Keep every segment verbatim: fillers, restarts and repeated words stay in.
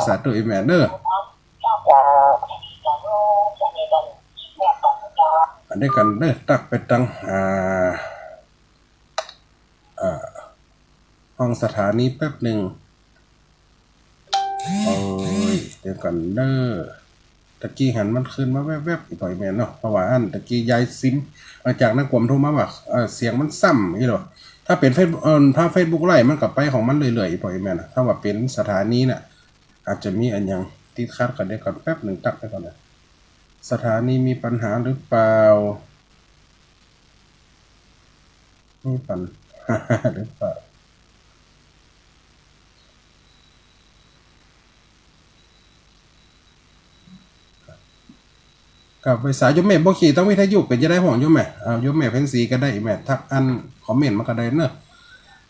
สาธุ อีแม่เด้อ อันเดียวกั๋นเด้อ ตั๊กไปตัง อ่า อ่า ห้องสถานีแป๊บนึ่ง โอ้ย เดี๋ยวก่อนเด้อ ตะกี้หันมันขึ้นมาแวบๆ อีพ่ออีแม่เนาะ เพราะว่าอันตะกี้ย้ายซิม เอ่อ จากนั้นกวมโทรมาว่า เอ่อ เสียงมันซ้ำนี่หรอ ถ้าเป๋นเฟซ เอ่อ ถ้าเฟซบุ๊กไลฟ์มันก็ไปของมันเรื่อยๆ อีพ่ออีแม่นะ ถ้าว่าเป๋นสถานีน่ะ อาจจะมีอะหยังติดขัดกั๋น เดี๋ยวก่อนแป๊บนึ่ง ตั๊กไปก่อนนะ สถานีมีปัญหาหรือเปล่า มีปัญหาหรือเปล่า กับไฟสาย โยมแม่บัวขี่ ตังวิทยุเป๋นจะใดพ่อง โยมแม่ อ่า โยมแม่เพ็ญศรีก็ได้ แม่ตั๊กอันคอมเมนต์มาก็ได้เนาะ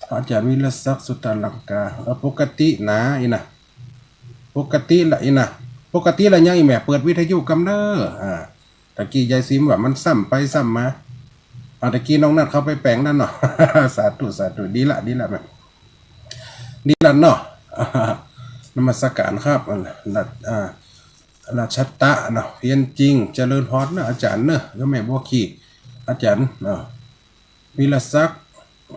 อาจ๋ารย์วีรศักดิ์ สุตตะลังกา เออ ปกตินะ อีน่ะ ปกติละ อีน่ะ ปกติละยัง อีแม่ เปิดวิทยุกำเด้อ อ่า ตะกี้ยายซิมว่ามันซ้ำไปซ้ำมา อ่า ตะกี้น้องนัดเข้าไปแป๋งนั่นเนาะ สาธุ สาธุ ดีละ ดีละแม่ ดีละเนาะ นมัสการครับ อ่า ราช อ่า ราชตะเนาะ เพียรจริง เจริญพรเนาะ อาจ๋ารย์เนาะ โยมแม่บัวขี่ อาจ๋ารย์เนาะ วีรศักดิ์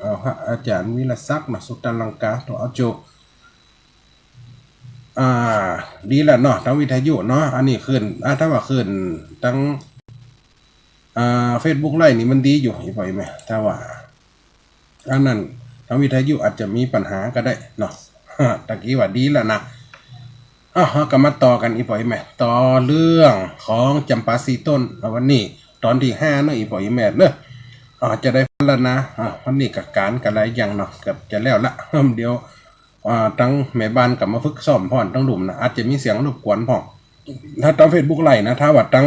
เอ่อ พระอาจ๋ารย์วีรศักดิ์เนาะ สุตตะลังกา ตัวเอาโจ อ่า ดีละเนาะ ตังวิทยุเนาะ อันนี้ขึ้น อ่า ถ้าว่าขึ้นตัง อ่า เฟซบุ๊กไลฟ์นี่มันดีอยู่ อีพ่ออีแม่ ถ้าว่า อันนั้น ตังวิทยุอาจจะมีปัญหาก็ได้เนาะ ตะกี้ว่าดีละนะ อ้าว เฮาก็มาต่อกั๋น อีพ่ออีแม่ ต่อเรื่องของจ๋ำปาสี่ต้น วันนี้ตอนตี้ห้าเนาะ อีพ่ออีแม่เนาะ อ่า จะได้ฟังละนะ อ่า วันนี้ก็ก๋านก็หลายอย่างเนาะ เกือบจะแล้วละ เดี๋ยว อ่า ตังแม่บ้านก็มาฝึกซ้อมพ่องตังลุ่มนะ อาจจะมีเสียงรบกวนพ่อง ถ้าตังเฟซบุ๊กไลฟ์นะ ถ้าว่าตัง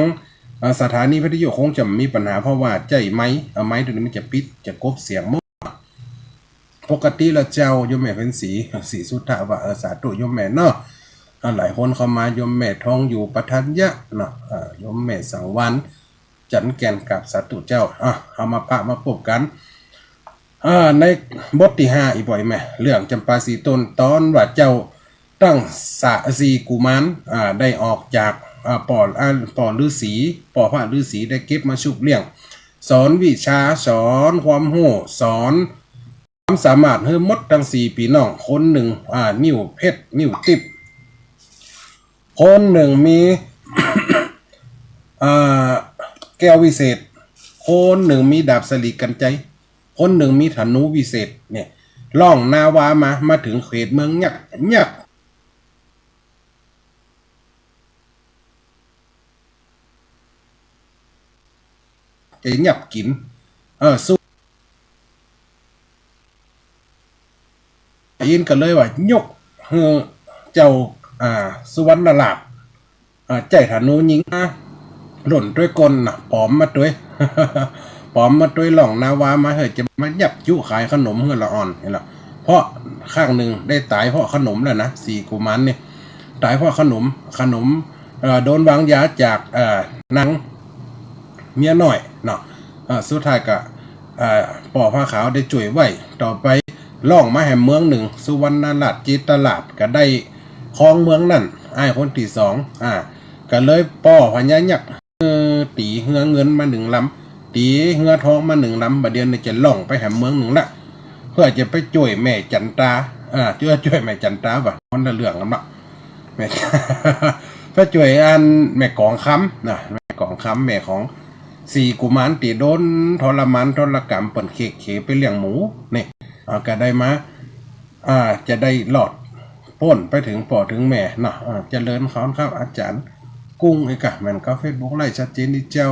อ่า สถานีวิทยุคงจะมีปัญหา เพราะว่าใจ๊ไมค์ อ่า ไมค์ตัวนี้มันจะปิด จะกลบเสียงหมด ปกติละเจ้า โยมแม่เพ็ญศรี ศรีสุทธะว่า เออ สาธุ โยมแม่เนาะ อ่า หลายคนเข้ามา โยมแม่ทองอยู่ ประธานยะเนาะ อ่า โยมแม่สังวาลย์ จันทร์แก่น กราบสาธุเจ้า อ่ะ เฮามาปะมาปบกั๋น อ่า ในบทตี้ห้า อีพ่ออีแม่ เรื่องจ๋ำปาสี่ต้น ต๋อนว่าเจ้าตั้งสะ สี่กุมาร อ่า ได้ออกจาก อ่า ป้อ อ่า ป้อฤๅษี ป้อพระฤๅษีได้เก็บมาชุบเลี้ยง สอนวิชา สอนความฮู้ สอนความสามารถหื้อหมดตังสี่ปี้น้อง คนนึ่ง อ่า นิ้วเพชร นิ้วติ๊บ คนนึ่งมี อ่า แก้ววิเศษ คนนึ่งมีดาบสลีกัญไชย คนนึ่งมีธนูวิเศษ เนี่ย ล่องนาวามา มาเถิงเขตเมืองยักษ์ ยักษ์ จะยับกิ๋น เออ สู้ อินก็เลยว่ายกหื้อเจ้า อ่า สุวรรณราช อ่า ใจ๊ธนูยิงมา หล่นตวยก้นน่ะ ป๋อมมาตวย ป๋อมมาตวยล่องนาวามา เฮ้ย จะมายับจุขายขนมหื้อละอ่อน หันก่อ เพราะข้างนึ่งได้ต๋ายเพราะขนมแล้วนะ สี่กุมารนี่ ต๋ายเพราะขนม ขนม เอ่อ โดนวางยาจาก เอ่อ นางเมียน้อยเนาะ เอ่อ สุดท้ายก็ เอ่อ ป้อผ้าขาวได้จ้วยไว้ ต่อไปล่องมาแหมเมืองนึ่ง สุวรรณราช จิตรราช ก็ได้ครองเมืองนั้น อ้ายคนตี้สอง อ่า ก็เลยป้อพญายักษ์ เอ่อ ตี๋เฮือเงินมานึ่งลำ ตี๋เฮือทองมานึ่งลำ บ่าเดี่ยวนี้จะล่องไปแหมเมืองนึ่งละ เปื้อจะไปจ้วยแม่จันตา อ่า จ้วย จ้วยแม่จันตาบ่ะ คนละเรื่องกั๋นเนาะ แม่ ไปจ้วยอันแม่กองคำนะ แม่กองคำ แม่ของสี่กุมารตี้โดนทรมานทรกรรม เปิ้นเขกเขไปเลี้ยงหมู นี่ อ่า ก็ได้มา อ่า จะได้รอดป๊นไปเถิงป้อเถิงแม่เนาะ อ่า เจริญพรครับ อาจ๋ารย์กุ้ง เอ้ย กะแม่นกับเฟซบุ๊กไลฟ์ชัดเจนนี่เจ้า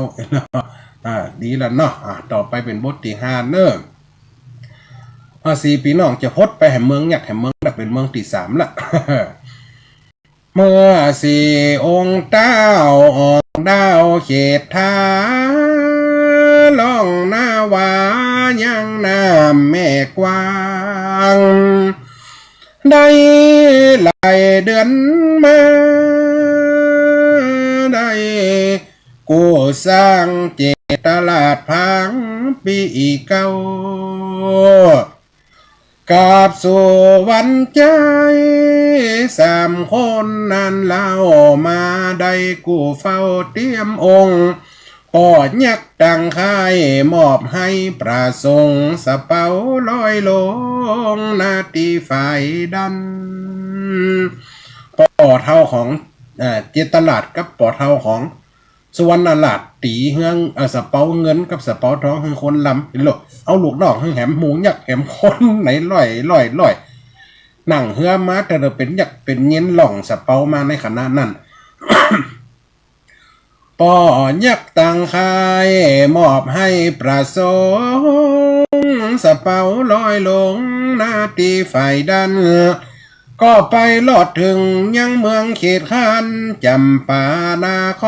อ่า ดีละเนาะ อ่า ต่อไปเป๋นบทตี้ห้าเน่อ อ่า สี่ปี้น้องจะหดไปแหมเมืองยักษ์แหมเมือง เป๋นเมืองตี้สามละ เมื่อสี่องค์เต้าออกดาวเขตฐา ล่องนาวายังน้ำแม่กว้าง ได้หลายเดือนมา ได้กู้สร้างจิตรราชผางปี้เก่า กราบสู่หวันใจ๋สามคนนั้นเล่า มาได้กู้เฝ้าเตียมองค์ ป้อยักษ์ตังค่าย มอบหื้อพระสงฆ์ สะเปาลอยหลง นาตี้ฝ่ายดั้น ป้อเฒ่าของ เอ่อ เจตราชกับป้อเฒ่าของ สุวรรณราช ตี๋เฮือง เอ่อ สะเปาเงินกับสะเปาทองหื้อคนลำ โล เอาลูกน้องหื้อแหมหมู่ยักษ์แหมคนไหนร้อยร้อยร้อย นั่งเฮือมาแต่ละเป๋นยักษ์เป๋นเย็นล่องสะเปามาในขณะนั้น ป้อยักษ์ตังค่าย มอบหื้อพระสงฆ์ สะเปาลอยหลง นาตี้ฝ่ายดั้น ก็ไปรอดเถิงยังเมืองเขตคาน จ๋ำปานค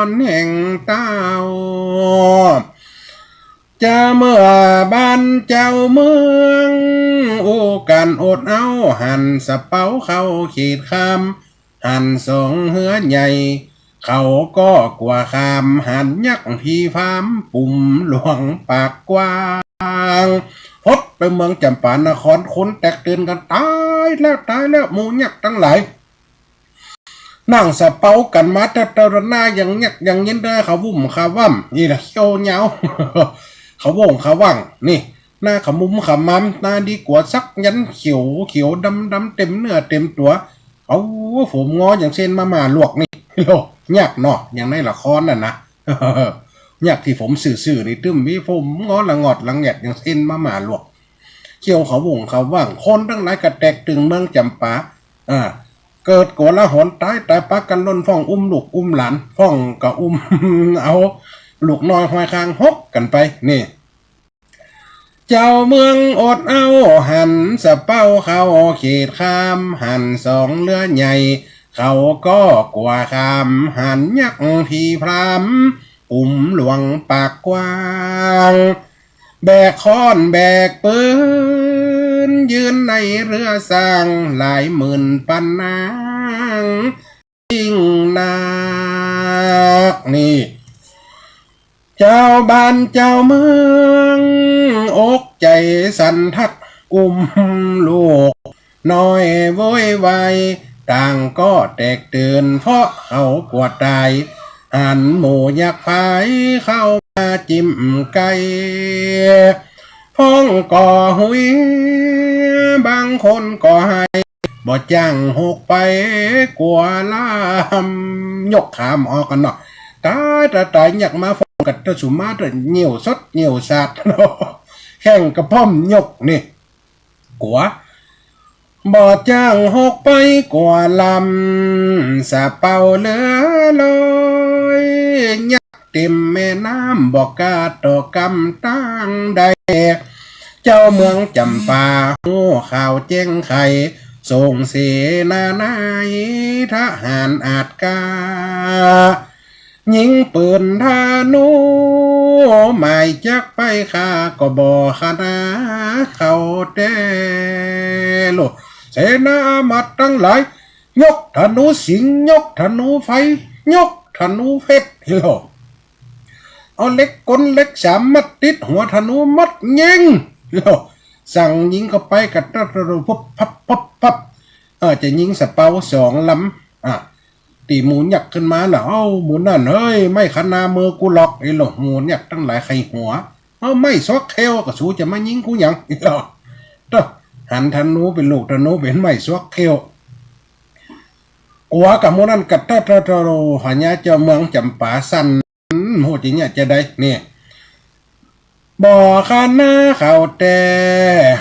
รแห่งเต้า จะเมื่อบ้านเจ้าเมือง อู้กั๋นอดเอา หันสะเปาเข้าเขตคาม หันสองเฮือใหญ่ เขาก็กั๋วคาม หันยักษ์ผีพราม ปุ๋มหลวงปากกว้าง พดไปเมืองจ๋ำปานคร คนแตกตื่นกั๋น ต๋ายแล้ว ต๋ายแล้ว หมู่ยักษ์ตังหลาย นั่งสะเปากั๋นมาแต่เต๊าหน้า ยังยักษ์ยังเย็นได้ ขะวุ่มขะว่ำ นี่ละเขี้ยวยาว ขะโว่งขะว่าง นี่ หน้าขะมุมขะมำ หน้าดีกั๋วสักยันต์ เขียวเขียวดำดำ เต็มเนื้อเต็มตั๋ว เอาผมงออย่างเส้นมาม่าลวกนี่ โล ยักษ์เนาะ อย่างในละครน่ะนะ ยักษ์ตี้ผมซื่อๆ นี่ ตึมมีผมงอละงอดละแงดอย่างเส้นมาม่าลวก เขี้ยวขะโว่งขะว่าง คนตังหลายก็แตกตื่นเมืองจ๋ำปา อ่า เกิดกั๋วละหน ต๋าย ต๋าย ปากั๋นล่น ฟ้องอุ้มลูกอุ้มหลาน ฟ้องก็อุ้ม เอาลูกน้อยห้อยคางหกกั๋นไป นี่ เจ้าเมืองอดเอา หันสะเปาเข้าเขตคาม หันสองเฮือใหญ่ เขาก็กั๋วคาม หันยักษ์ผีพราม ปุ๋มหลวงปากกว้าง แบกค้อนแบกปืน ยืนในเฮือสร้าง หลายหมื่นปันนาง ยิ่งนัก นี่ เจ้าบ้านเจ้าเมือง อกใจ๋สั่นทัก กุ้มลูกน้อยโวยวาย ต่างก็แตกตื่น เพราะเขากั๋วต๋าย หันหมู่ยักษ์พายเข้ามาจิ่มใก้ ฟ้องก็หุย บางคนก็ไห้ บ่จ้างหกไปกั๋วลำ ยกขามออกกั๋นเนาะ ต๋าย ต๋าย ต๋าย ยักษ์มาฟ้องกั๋น ตะสุมาตะเหี่ยวสดเหี่ยวสาดเนาะ แข้งกระพ่อมยกนี่ กั๋ว บ่จ้างหกไปกั๋วลำ สะเปาเหลือลอย ยักษ์เต็มแม่น้ำ บ่กล้าต่อกำตางใด เจ้าเมืองจ๋ำปา ฮู้ข่าวแจ้งไข ส่งเสนาในายทหารอาจกล้า ยิงปืนธนู หมายจักไปฆ่า ก็บ่ขนาเขาแต๊ โล เสนาอามาตย์ตังหลาย ยกธนูสิงห์ ยกธนูไฟ ยกธนูเพชร โล เอาเหล็กกลเหล็กสามมัดติดหัวธนูมัดยิง โล สั่งยิงเข้าไปกั๋น ตะ ตะ ตะ ปุ๊บ ปั๊บ ปั๊บ ปั๊บ เออ จะยิงสะเปาสองลำ อ่ะ ตี้หมู่ยักษ์ขึ้นมาแล้ว เอ้า หมู่นั่น เฮ้ย ไม่ขนามือกูหรอก ไอ้โล หมู่ยักษ์ตังหลายใค่หัว เอ้า ไม่สวกแข้ว ก็สูจะมายิงกูหยัง ไอ้โล เต๊อะ หันธนูเป๋นลูกธนูเป๋นไม่สวกแข้ว กั๋วกั๋นหมู่นั้นกั๋น เต๊อะ เต๊อะ เต๊อะ โล หญาเจ้าเมืองจ๋ำปาสั่น โห จะเยียะจาใด นี่ บ่ขนาเขาแต๊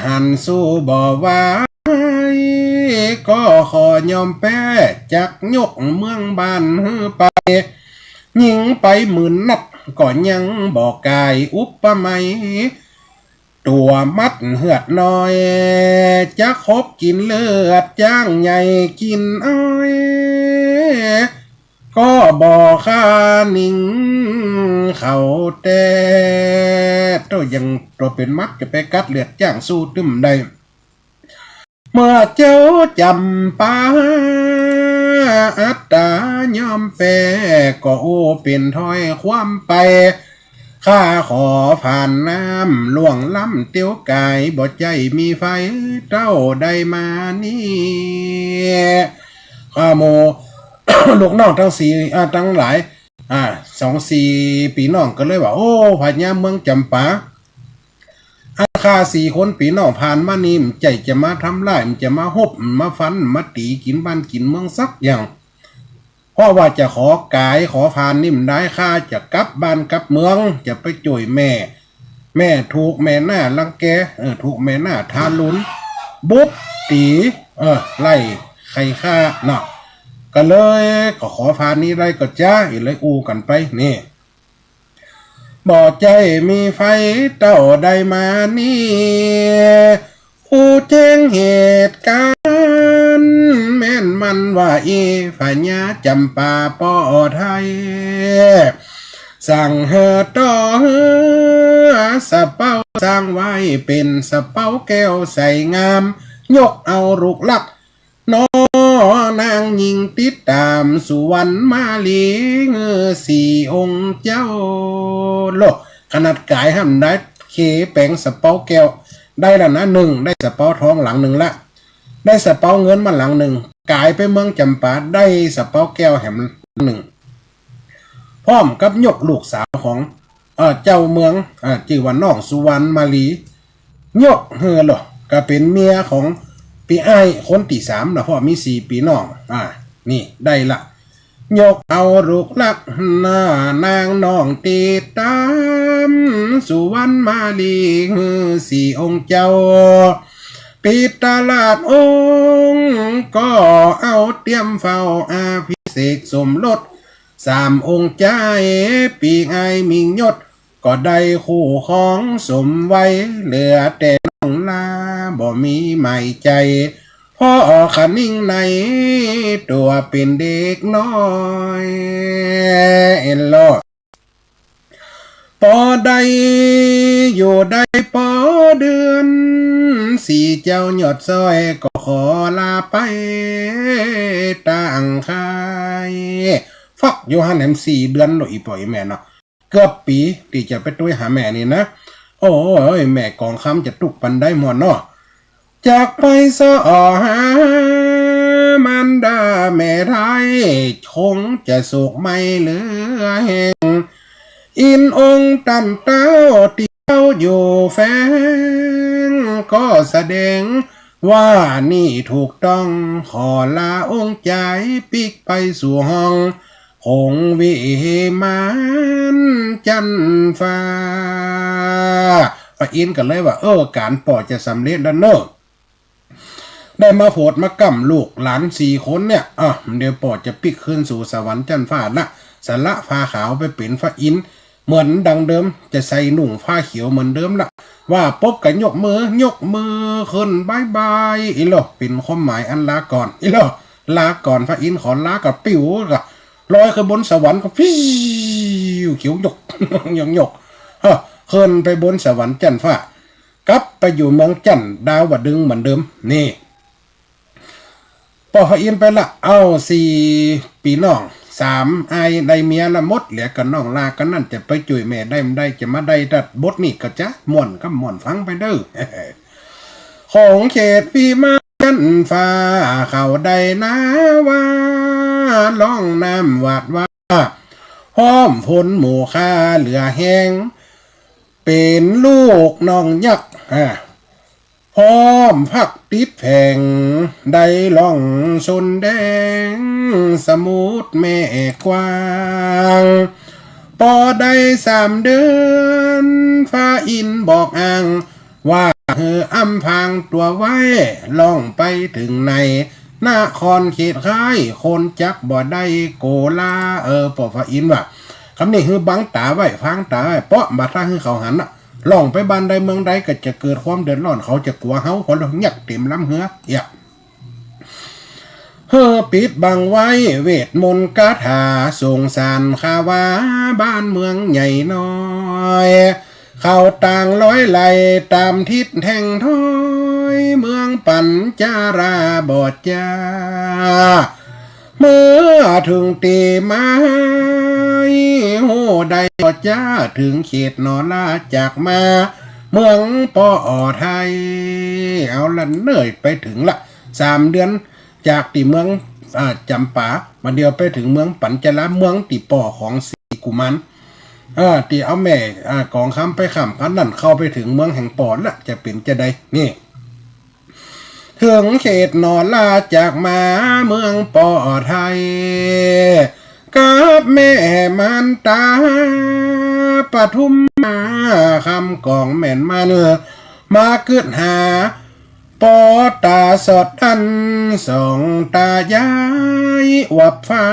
หันสู้บ่ไหว ก็ขอยอมแป๊ จักยกเมืองบ้านหื้อไป ยิงไปหมื่นนัด ก็ยังบ่กาย อุปไมย ตั๋วมัดเฮือดน้อย จักหบกิ๋นเลือด จ๊างใหญ่กิ๋นอ้อย ก็บ่ขนาหนิงเขาแต๊ เต๊อะ ยังตั๋วเป๋นมัดจะไปกัดเลือดจ๊างสู้ตึ้มได้ เมื่อเจ้าจ๋ำปา อัตตายอมแป๊ ก็โอ้เป๋นถ้อยความไป ข้าขอผ่านน้ำล่วงล้ำเตียวก๋าย บ่ใจ้มีใผเต้าใดมานี้ ข้าหมู่ ลูกน้องตังสี่ อ่า ตังหลาย อ่า สองสี่ปี้น้องก็เลยว่า โอ้ พญาเมืองจ๋ำปา อันข้าสี่คนปี้น้องผ่านมานี่ บ่ใจ้จะมาทำร้าย บ่ใจ้มาฮบ มาฟัน มาตี๋กิ๋นบ้านกิ๋นเมืองสักอย่าง เพราะว่าจะขอก๋ายขอผ่านนี่บ่ได้ ข้าจะกลับบ้านกลับเมือง จะไปจ้วยแม่ แม่ถูกแม่หน้ารังแก เออ ถูกแม่หน้าทารุณ บุกตี๋ เออ ไล่ใค่ข้าเนาะ ก็เลยก็ขอผ่านนี้ได้ก็จา เลยอู้กั๋นไปนี่ บ่ใจ้มีใผเต้าใดมานี้ อู้แจ้งเหตุก๋ารณ์แม่นมันว่า อี๋ พญาจ๋ำปาป้อไทย สั่งหื้อต่อเฮือสะเป๊า สร้างไว้เป๋นสะเป๊าแก้วใสงาม ยกเอาลูกหลัก น้องนางญิงติดต๋ามสุวรรณมาลี หื้อสี่องค์เจ้า โล ขนาดก๋ายห้ามได้ เคแป๋งสะเป๊าแก้ว ได้ละนะ นึ่ง ได้สะเป๊าทองหลังนึ่งละ ได้สะเป๊าเงินมาหลังนึ่ง ก๋ายไปเมืองจ๋ำปา ได้สะเป๊าแก้วแหมหนึ่ง พร้อมกับยกลูกสาวของ เอ่อ เจ้าเมือง อ่า จื้อว่าน้องสุวรรณมาลี ยกหื้อโล ก็เป๋นเมียของปี้อ้ายคนตี้สามนะ เพราะมีสี่ปี้น้อง อ่า นี่ได้ละ ยกเอาลูกหลัก หน้านางน้องติดต๋าม สุวรรณมาลี หื้อสี่องค์เจ้า ปิตรราชองค์ก็เอาเตรียมเฝ้าอภิเษกสมรส สามองค์จาย ปี้อ้ายมิ่งยศ ก็ได้คู่ครองสมวัย เหลือแต่น้องลาบ่มีหมายใจ๋ เพราะขะนิ่งในตั๋วเป๋นเด็กน้อย เอ็นลอ ปอได้อยู่ได้ปอเดือน สี่เจ้ายอดซ้อยก็ขอลาไปต่างค่าย ฟักอยู่หั้นแหมสี่เดือนโล อี่ป้ออี่แม่เนาะ เกือบปี๋ตี้จะไปตวยหาแม่นี่นะ โอ้ย แม่กองคำจะตุ๊กปันใดหมดเนาะ จากไปเซาะหามารดาแม่ไท้ คงจะโศกไม่เหลือแฮง อินองค์ต้านเต้าตี้เจ้าอยู่แฝง ก็แสดงว่านี่ถูกต้อง ขอลาองค์จายปิ๊กไปสู่ห้อง คงวิมานจันฟ้า พระอินทร์ก็เลยว่า เออ ก๋านป้อจะสำเร็จแล้วเน่อ ได้มาโผดมาก้ำลูกหลานสี่คนเนี่ย อ่ะ เดี๋ยวป้อจะปิ๊กคืนสู่สวรรค์จันฟ้าละ สละผ้าขาวไปเป๋นพระอินทร์เหมือนดังเดิม จะใส่นุ่งผ้าเขียวเหมือนเดิมละ ว่าปุ๊บก็ยกมือ ยกมือขึ้นบ๊ายบาย อีหลอ เป๋นความหมายอันลาก่อน อีหลอ ลาก่อนพระอินทร์ ขอลาก็ปิ้วก็ ลอยขึ้นบนสวรรค์ก็ฟิว เขียวยก ยกยก เฮ้อ ขึ้นไปบนสวรรค์จันฟ้า กลับไปอยู่เมืองจันดาวดึงส์เหมือนเดิม นี่ ป้อพระอินทร์ไปละ เอาสี่ปี้น้อง สามอ้ายได้เมียละหมด เหลือก็น้องลาก็นั่น จะไปจ้วยแม่ได้บ่ได้ จะมาได้ตัดบทนี้ก็จะม่วนก็ม่วนฟังไปเด้อ ของเขตวิมานจันฟ้า เขาได้นาว่า ล่องน้ำหวาดว่า ห้อมฝนหมู่ค่าเหลือแฮง เป๋นลูกน้องยักษ์ อ่า พร้อมพักติดแผง ได้ล่องชนแดง สมุทรแม่กว้าง ปอได้สามเดือน พระอินทร์บอกอ้าง ว่าหื้ออำพรางตั๋วไว้ ล่องไปเถิงในนครเขตค่าย คนจักบ่ได้โกลา เออ ป้อพระอินทร์ว่า กำนี้หื้อบังต๋าไว้ พรางต๋าไว้ เปาะบ่าถ้าหื้อเขาหันน่ะ ล่องไปบ้านใดเมืองใดก็จะเกิดความเดือดร้อน เขาจะกั๋วเฮา เพราะเฮายักษ์เต๋มลำเฮือ เยียะ หื้อปิดบังไว้ เวทมนต์คาถา สงสารข้าว่าบ้านเมืองใหญ่น้อย เขาต่างหลอยไหลต๋ามทิศแห่งถ้อย เมืองปัญจาราบอดจ้า เมื่อเถิงตี้หมาย ฮู้ได้บ่จ๊า เถิงเขตหนอลาจากมา เมืองปอไทย เอาละเน่ย ไปเถิงละ สามเดือน จากตี้เมือง อ่า จ๋ำปา บ่าเดี่ยวไปเถิงเมืองปัญจลา เมืองตี้ป้อของสีกุมาร เออ ตี้เอาแม่ อ่า กองคำไปค้ำ อันนั้นเข้าไปเถิงเมืองแห่งป้อละ จะเป๋นจาใด นี่ เถิงเขตหนอลาจากมา เมืองปอไทย กับแม่มารต๋า ปทุมมา คำกองแม่นมัน มากึ๊ดหา ปอต๋าสอดอั้น สองต๋ายายวับฟา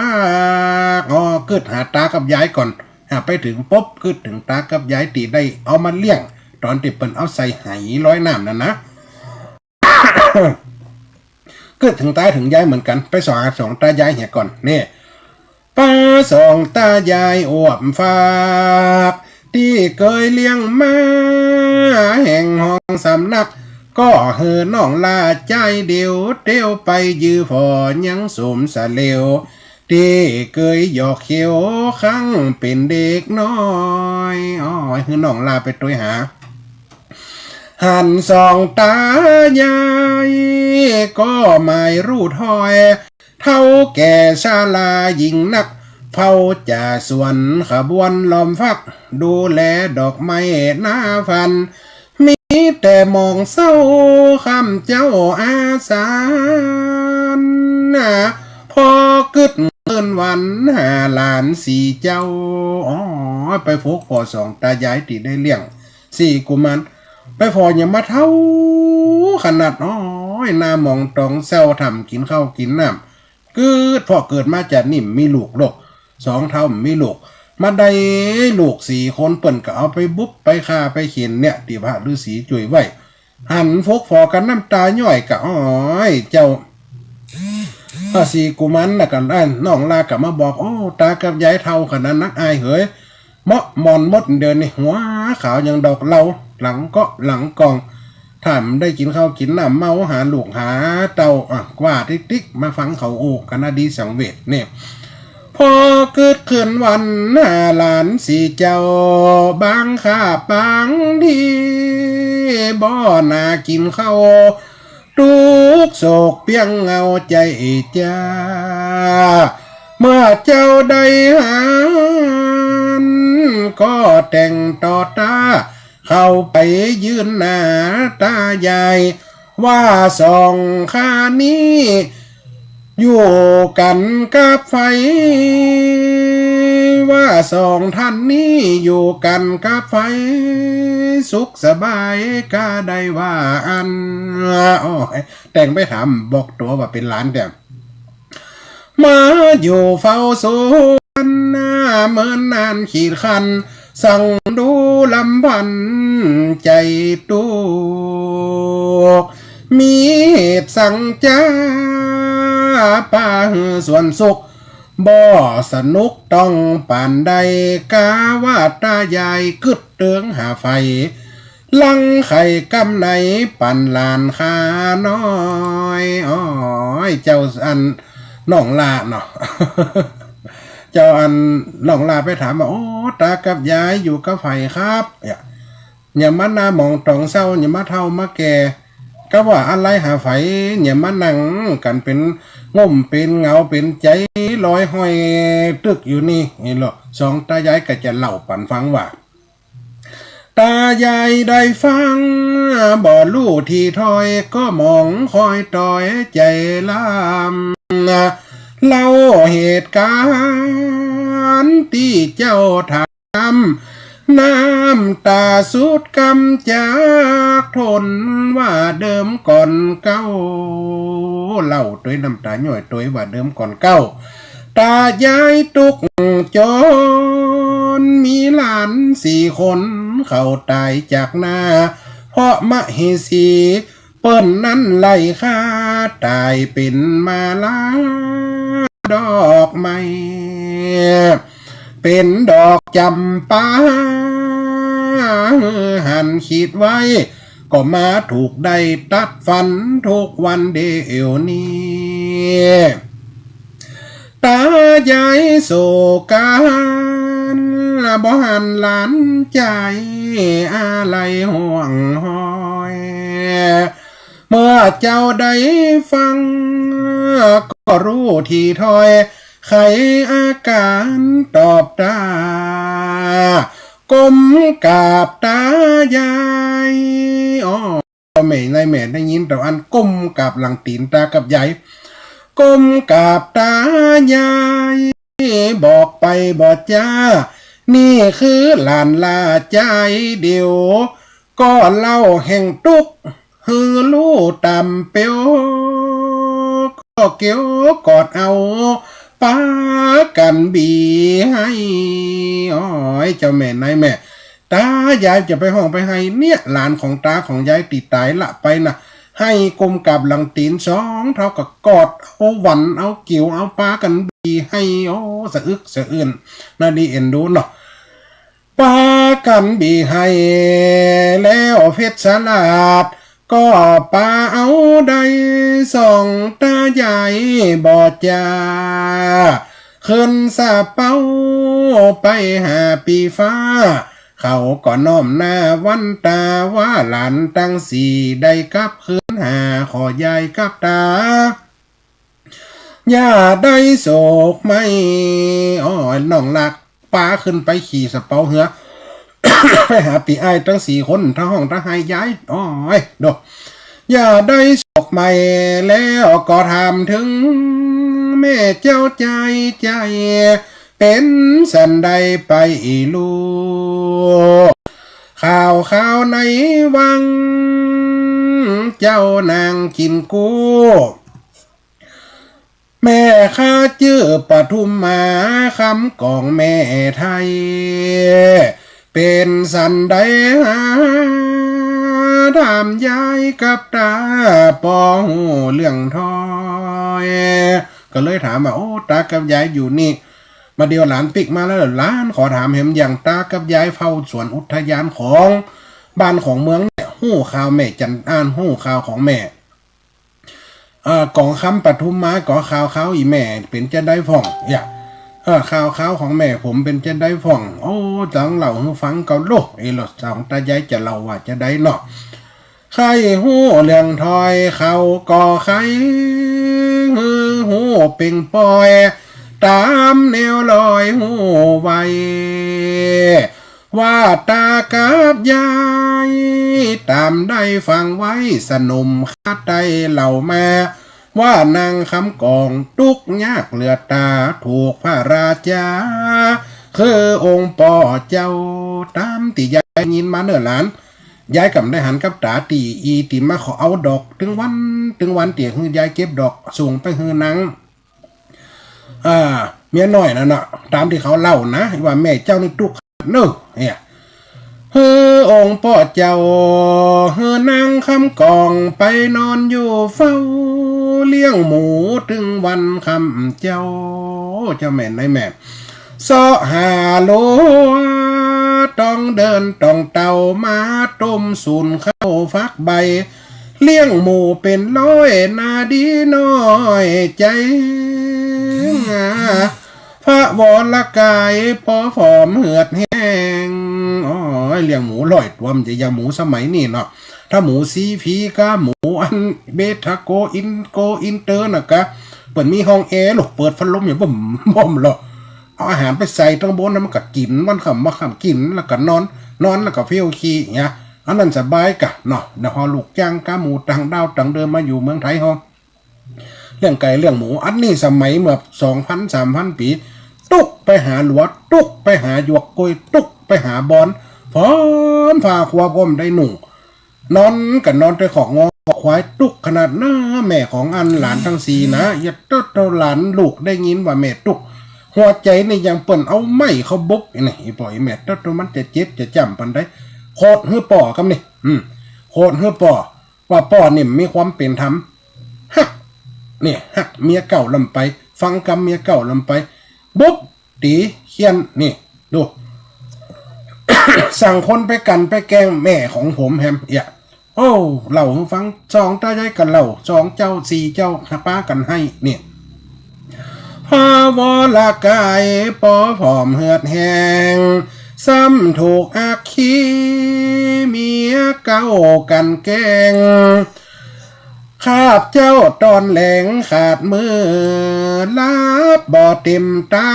ก อ๋อ กึ๊ดหาต๋ากับยายก่อน หาไปเถิงปุ๊บ กึ๊ดเถิงต๋ากับยายตี้ได้เอามาเลี้ยง ต๋อนตี้เปิ้นเอาใส่ไหลอยน้ำนั่นนะ กึ๊ดเถิงต๋าเถิงยายเหมือนกั๋น ไปส่องหาสองต๋ายายเหียก่อน นี่ ปาสองต๋ายายวับฟาก ตี้เกยเลี้ยงมา แห่งห้องสำนัก ก็หื้อน้องลาจายเดี่ยว เตียวไปยื้อผ่อยังสมสะเหลว ตี้เกยหยอกเขียว ครั้งเป๋นเด็กน้อย อ๋อ หื้อน้องลาไปตวยหา หันสองต๋ายาย ก็หมายรู้ถ้อย เฒ่าแก่ชรายิ่งนัก เฝ้าจ่าสวนขบวนล้อมฟัก ดูแลดอกไม้หน้าฟัน มีแต่หมองเศร้า ค่ำเจ้าอาสา พอกึ๊ดคืนวัน หาหลานสี่เจ้า อ๋อ ไปฟกผ่อสองต๋ายายตี้ได้เลี้ยงสี่กุมาร ไปผ่อหยังมาเฒ่าขนาด โอ้ย หน้าหมองต๋องเศร้า ถ่ำกิ๋นข้าวกิ๋นน้ำ กึ๊ด ผ่อเกิดมาจาตินี้บ่มีลูก สองเฒ่าบ่มีลูก มาได้ลูกสี่คน เปิ้นก็เอาไปบุบไปฆ่าไปเฆ็นเนี่ย ตี้พระฤๅษีจ้วยไว้ หันฟกผ่อกั๋นน้ำต๋าย้อยก็ โอ้ย เจ้า พระสี่กุมารน่ะก็ เอ้ย น้องลาก็มาบอก โอ้ ต๋ากับยายเฒ่าขนาดนักอ้ายเหย เมาะหมอนหมดเดี๋ยวนี้ หัวขาวยังดอกเหล้า หลังเกาะหลังกอง ถ้าบ่ได้กิ๋นข้าวกิ๋นน้ำ เมาหาลูกหาเต้า อ่ะ กว้าติ๊กๆ มาฟังเขาอู้กั๋นนะ ดีสังเวชเนี่ย พอกึ๊ดคืนวัน หาหลานสี่เจ้า บางคาบบางที บ่หน้ากิ๋นข้าว ตุ๊กข์โศกเปียงเหงาใจ๋จ้า เมื่อเจ้าได้หัน ก็แต่งต่อต้า เข้าไปยื่นหน้าต๋ายาย ว่าสองข้านี้ อยู่กั๋นกับใผ ว่าสองท่านนี้ อยู่กั๋นกับใผ สุขสบายกาใดว่าอั้น โอ้ย แต่งไปถามบอกตั๋วว่าเป๋นหลานแต๊ มาอยู่เฝ้าสวน เมินนานขีดคัน สังดูลำพันใจ๋ตุ๊กข์ มีเหตุสังจ๊า ปาหื้อสวนสุข บ่สนุกต้องปานใด กาว่าต๋ายายกึ๊ดเติงหาใผ ลังใค่กำไหนปั๋นหลานข้าน้อย อ้อย เจ้าอันน้องลาเนาะ เจ้าอันน้องลาไปถามว่า โอ้ ต๋ากับยายอยู่กับใผครับ เนี่ย หยังมาหน้าหมองต๋องเศร้า หยังมาเฒ่ามาแก่ ก็ว่าอะไหลหาใผ หยังมานั่งกั๋นเป๋นง่มเป๋นเหงาเป๋นใจ๋ลอยห้อยตึกอยู่นี่ นี่เหรอ สองต๋ายายก็จะเล่าปั๋นฟังว่า ต๋ายายได้ฟัง บ่ฮู้ตี้ถ้อย ก็หมองคอยต๋อยใจ๋ลำ เล่าเหตุก๋ารณ์ตี้เจ้าถาม น้ำต๋าสุดกำจากทนว่าเดิมก่อนเก๊า เล่าตวยน้ำต๋าย้อยตวยว่าเดิมก่อนเก๊า ต๋ายายตุ๊กข์จน มีหลานสี่คน เขาต๋ายจากหน้า เพราะมเหสี เปิ้นนั้นไล่ฆ่า ต๋ายเป๋นมาลาดอกไม้ เป๋นดอกจ๋ำปา หันขีดไว้ ก็มาถูกได้ตัดฟันทุกวันเดี๋ยวนี้ ต๋ายายโศกา น บ่หันหลานจายอาลัยห่วงห้อย เมื่อเจ้าได้ฟัง ก็ฮู้ตี้ถ้อย ไขอาก๋านตอบต๋า ก้มกราบต๋ายาย อ้อ แม่นายแม่ได้ยินเต้าอั้นก้มกราบหลังตี๋นต๋ากับยาย ก้มกราบต๋ายาย บอกไปบ่จา นี่คือหลานลาจายเดียว ก็เล่าแห่งตุ๊กข์ หื้อฮู้ต๋ามเปียว ก็เกี่ยวกอดเอา ปากั๋นบีไห้ อ้อย เจ้าแม่นายแม่ ต๋ายายจะไปฮ้องไปไห้เนี่ย หลานของต๋าของยายตี้ต๋ายละไปน่ะ ไห้ก้มกราบหลังตี๋นสองเต้า ก็กอดเอาหวั่นเอาเกี่ยวเอาปากั๋นบีไห้ โอ้ สะอึกสะอื้น น่าดีเอ็นดูเนาะ ปากั๋นบีไห้ แล้วเพชรสลาด ก็ปาเอาได้สองต๋ายายบ่จา ขึ้นสะเป๊าไปหาปี้ฟ้า เขาก็น้อมหน้าหวั่นต๋าว่า หลานตังสี่ได้กลับคืนหา ขอยายกับต๋า อย่าได้โศกไหม้ อ้อ น้องหลากปาขึ้นไปขี่สะเป๊าเฮือ ไปหาปี้อ้ายตังสี่คน ต๋าฮ้องต๋าไห้ยาย อ้อย โด อย่าได้โศกไหม้ แล้วก็ถามเถิง แม่เจ้าจายจาย เป๋นสันใดไปลูก ข่าวคราวในวัง เจ้านางกิ๋นกู้ แม่ข้าจื้อปทุมมา คำกองแม่ไทย เป๋นสันใดหา ถามยายกับต๋า ปอฮู้เรื่องถ้อย ก็เลยถามว่า โอ้ ต๋ากับยายอยู่นี่ บ่าเดี่ยวหลานปิ๊กมาแล้ว หลานขอถามแหม อย่างต๋ากับยายเฝ้าสวนอุทยานของบ้านของเมืองเนี่ย ฮู้ข่าวแม่จันอ้าน ฮู้ข่าวของแม่ เอ่อ กองคำปทุมมา ก็ข่าวคราวอี่แม่เป๋นจั้นใดพ่อง เนี่ย เอ่อ ข่าวคราวของแม่ผมเป๋นจั้นใดพ่อง โอ้ ต้องเล่าหื้อฟังเกาลูก เอ้ แล้วสองต๋ายายจะเล่าว่าจั้นใดเนาะ ใค่ฮู้เรื่องถ้อยเขาก็ใค่หื้อฮู้เป่งป่อย ต๋ามแนวลอยฮู้ไว ว่าต๋ากับยาย ต๋ามได้ฟังไว้สนมข้าไต่เล่ามา ว่านางคำกองตุ๊กข์ยากเหลือต๋า ถูกพระราชา คือองค์ป้อเจ้า ต๋ามตี้ยายยินมาเน่อหลาน ยายก่ำได้หันกับต๋า ตี้อี่ตี้มาขอเอาดอก ตึงวัน ตึงวันตี้หื้อยายเก็บดอก ส่งไปหื้อนาง อ่า เมียน้อยนั่นน่ะ ต๋ามตี้เขาเล่านะ ว่าแม่เจ้านี่ตุ๊กข์เน่อ เนี่ย หื้อองค์ป้อเจ้า หื้อนางคำกองไปนอนอยู่เฝ้า เลี้ยงหมูตึงวันค่ำเจ๊า เจ้าแม่นายแม่ เซาะหาลัว ต้องเดินต้องเต่ามาต้มสูนข้าวฟักใบ เลี้ยงหมูเป๋นร้อยนาดีน้อยใจ๋ พระวรกายปอผอมเหือดแห้ง โอ้ย เลี้ยงหมูร้อยตั๋ว มันจะอย่างหมูสมัยนี้เนาะ ถ้าหมูซีพีกะ หมูอันเบทาโกอินโกอินเตอร์น่ะกะ เปิ้นมีห้องแอร์ลูก เปิดพัดลมอย่างบ่มบ่มหรอก เอาอาหารไปใส่ตังบนน่ะ มันก็กิ๋น วันค่ำมาค่ำกิ๋น แล้วก็นอน นอนแล้วก็เพี้ยวขี้เนี่ย อันนั้นสบายกะเนาะ เดี๋ยวพอลูกจ้างกะ หมูต่างด้าวต่างเดิมมาอยู่เมืองไทยเฮา เลี้ยงไก่เลี้ยงหมู อันนี้สมัยเมื่อสองพันสามพันปี๋ ตุ๊กไปหาหลัว ตุ๊กไปหาหยวกกล้วย ตุ๊กไปหาบอน พร้อมผ้าครัวพร้อมได้นุ่ง นอนก็นอนใต้คอกงัวคอกควาย ตุ๊กขนาดเน่อ แม่ของอันหลานตังสี่นะ อย่าเต้าเต้าหลานลูกได้ยินว่าแม่ตุ๊ก หัวใจ๋นี่ยังเปิ้นเอาไม้เข้าบุบ นี่ อีป้ออีแม่ เต้าเต้ามันจะเจ็บจะจ้ำปานใด โขดหื้อป้อกำนี่ อืม โขดหื้อป้อ ว่าป้อนี่มีความเป๋นธรรม ฮัก เนี่ย ฮักเมียเก่าลำไป ฟังกำเมียเก่าลำไป บุบ ตี๋ เฆี่ยน นี่ ดู สั่งคนไปกลั่นไปแกล้งแม่ของผมแหม เอี่ย โอ้ เล่าหื้อฟัง สองต๋ายายก็เล่า สองเจ้า สี่เจ้า ปากั๋นไห้ เนี่ย พา วรกายปอผอมเหือดแห้ง ซ้ำถูกอัคคีเมียเก่ากันแกล้ง คาบเจ้าต๋อนแหลงขาดมือ หลับบ่เต็มต๋า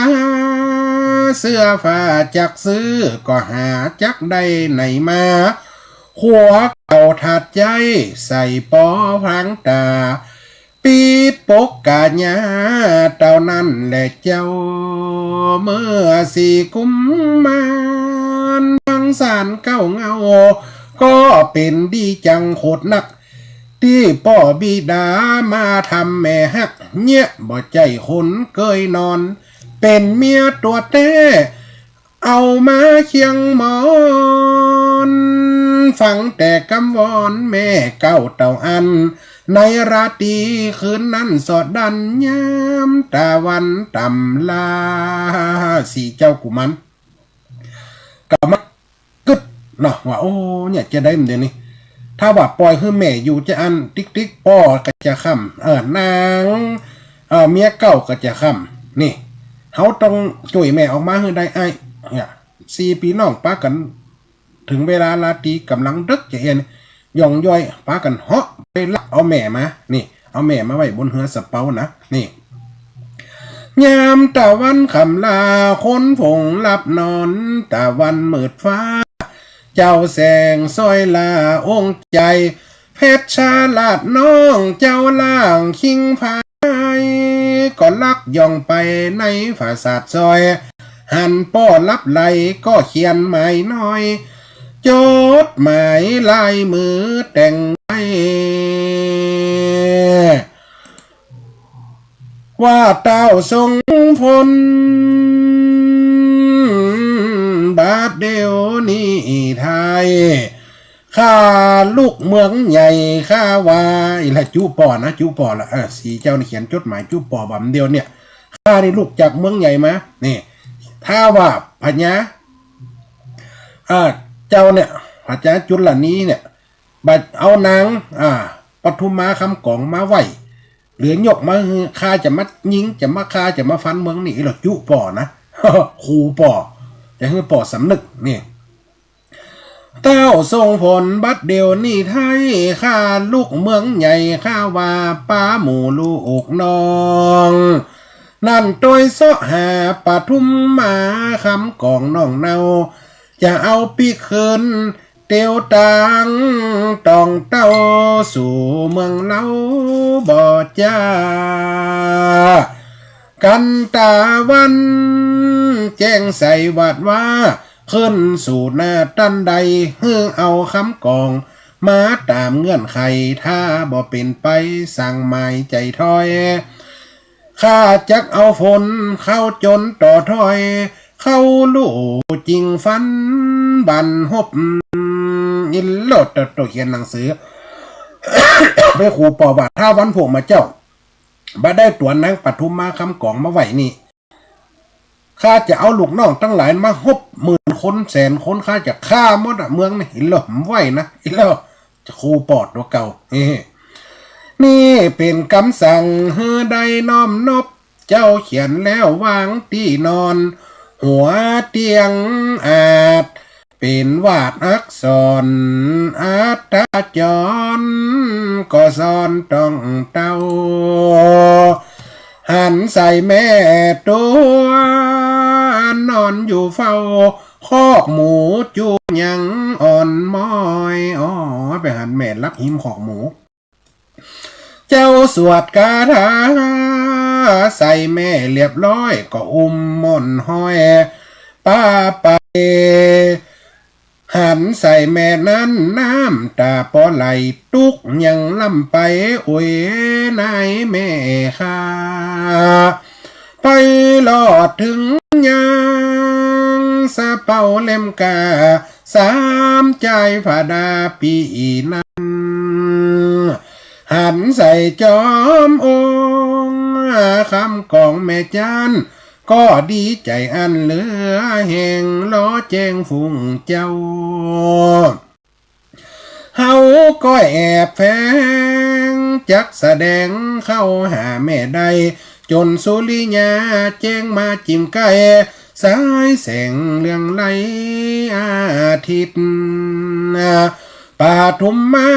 เสื้อผ้าจักซื้อก็หาจักได้ไหนมา ขัวเก่าถาดใจ๊ใส่ปอพรางต๋า ปิดปกก๋าญา เต้านั้นแหละเจ้า เมื่อสี่กุมมาร ฟังสารเก้าเหง้า ก็เป๋นดีจังโขดนัก ตี้ป้อบิดามาทำแม่ฮัก เยียะบ่ใจ้คนเกยนอน เป๋นเมียตั๋วแต๊ เอามาเคียงหมอน ฟังแต่กำวอนแม่เก่าเต้าอั้น ในราตรีคืนนั้นสอดดั้น ยามตะวันต่ำลา สี่เจ้ากุมาร ก็มากึ๊ดเนาะ ว่า โอ้ เนี่ย จะใดมันเดี๋ยวนี้ ถ้าว่าป่อยหื้อแม่อยู่จะอั้นติ๊กๆ ป้อก็จะค่ำ เออ นาง เออ เมียเก่าก็จะค่ำ นี่ เฮาต้องจ้วยแม่ออกมาหื้อได้ ไอ้ เนี่ย สี่ปี้น้องปากั๋น เถิงเวลาราตรีก่ำลังเดิ็กจะเอียน ย่องย่อย ปากั๋นเหาะไปลักเอาแม่มา นี่ เอาแม่มาไว้บนเฮือสะเปานะ นี่ ยามตะวันค่ำลา คนฝูงหลับนอน ตะวันมืดฟ้า เจ้าแสงสวยลาองค์ใจ๋ เพชรชาลาดน้องเจ้าล่างคิงพาย ก็ลักย่องไปในผาสาทซอย หันป้อลับไหลก็เขียนหมายน้อย จดหมายลายมือแต่งไว้ ว่าเต้าทรงพล บัดเดี๋ยวนี้ไทย ข้าลุกเมืองใหญ่ข้าว่า อีหละจุป้อนะ จุป้อละ เออ สี่เจ้านี่เขียนจดหมายจุป้อบ่าเดียวเนี่ย ข้านี่ลุกจากเมืองใหญ่มา นี่ ถ้าว่าพญา เออ เจ้าเนี่ย พญาจุลนีเนี่ย บัดเอานาง อ่า ปทุมมาคำกองมาไหว้ เหลือยกมาหื้อ ข้าจะมายิง จะมาฆ่า จะมาฟันเมืองนี่ อีหละจุป้อนะ ขู่ป้อ จะหื้อป้อสำนึก นี่ เต้าทรงพลบัดเดี๋ยวนี้ไทย ข้าลุกเมืองใหญ่ข้าว่าปาหมู่ลูกน้อง นั่นตวยเซาะหาปทุมมาคำกองน้องเนา จะเอาปิ๊กคืน เตียวตางต้องเต้าสู่เมืองเฮาบ่จ้า กั๋นตะวันแจ้งใสหวาดว่า ขึ้นสู่หน้าตันใด หื้อเอาคำกองมาต๋ามเงื่อนไข ถ้าบ่เป๋นไปสั่งหมายใจ๋ถ้อย ข้าจักเอาฝนเข้าจนต่อถ้อย เข้าลู่จิ่งฟันบั่นฮบ อินโลดโตเขียนหนังสือ ไปขู่ป้อว่าถ้าวันพรุ่งมาเจ๊า บ่ได้ตั๋วนางปทุมมาคำกองมาไหว้นี่ ข้าจะเอาลูกน้องตังหลายมาฮบหมื่นคนแสนคน ข้าจะฆ่าหมดอะเมืองนี่ อินโลด บ่ไหวนะ อินโลด จะขู่ป้อตั๋วเก่า เฮ้ นี่เป๋นกำสั่งหื้อได้น้อมนบ เจ้าเขียนแล้ววางตี้นอน หัวเตียงอาจ เป๋นวาดอักษร อัตตาจร ก็ซ่อนต้องเต้า หันใส่แม่ตั๋วนอนอยู่เฝ้า คอกหมูจุยังอ่อนม้อย อ๋อ ไปหันแม่หลับฮิมคอกหมู เจ้าสวดคาถาใส่แม่เรียบร้อย ก็อุ้มหมอนห้อยปาไป หันใส่แม่นั้นน้ำต๋าปอไหล ตุ๊กยังล้ำไป โอยนายแม่ข้า ไปรอดเถิงยังสะเปาเล่มกา สามจายฝาดาปี้นั้น หันใส่จอมองค์คำกองแม่จัน ก็ดีใจ๋อันเหลือแฮง รอแจ้งฝูงเจ้า เฮาก็แอบแฝงจักแสดงเข้าหาแม่ได้ จ๋นสุริยาแจ้งมาจิ่มใก้ สายแสงเรืองไร้อาทิตย์ ปทุมมา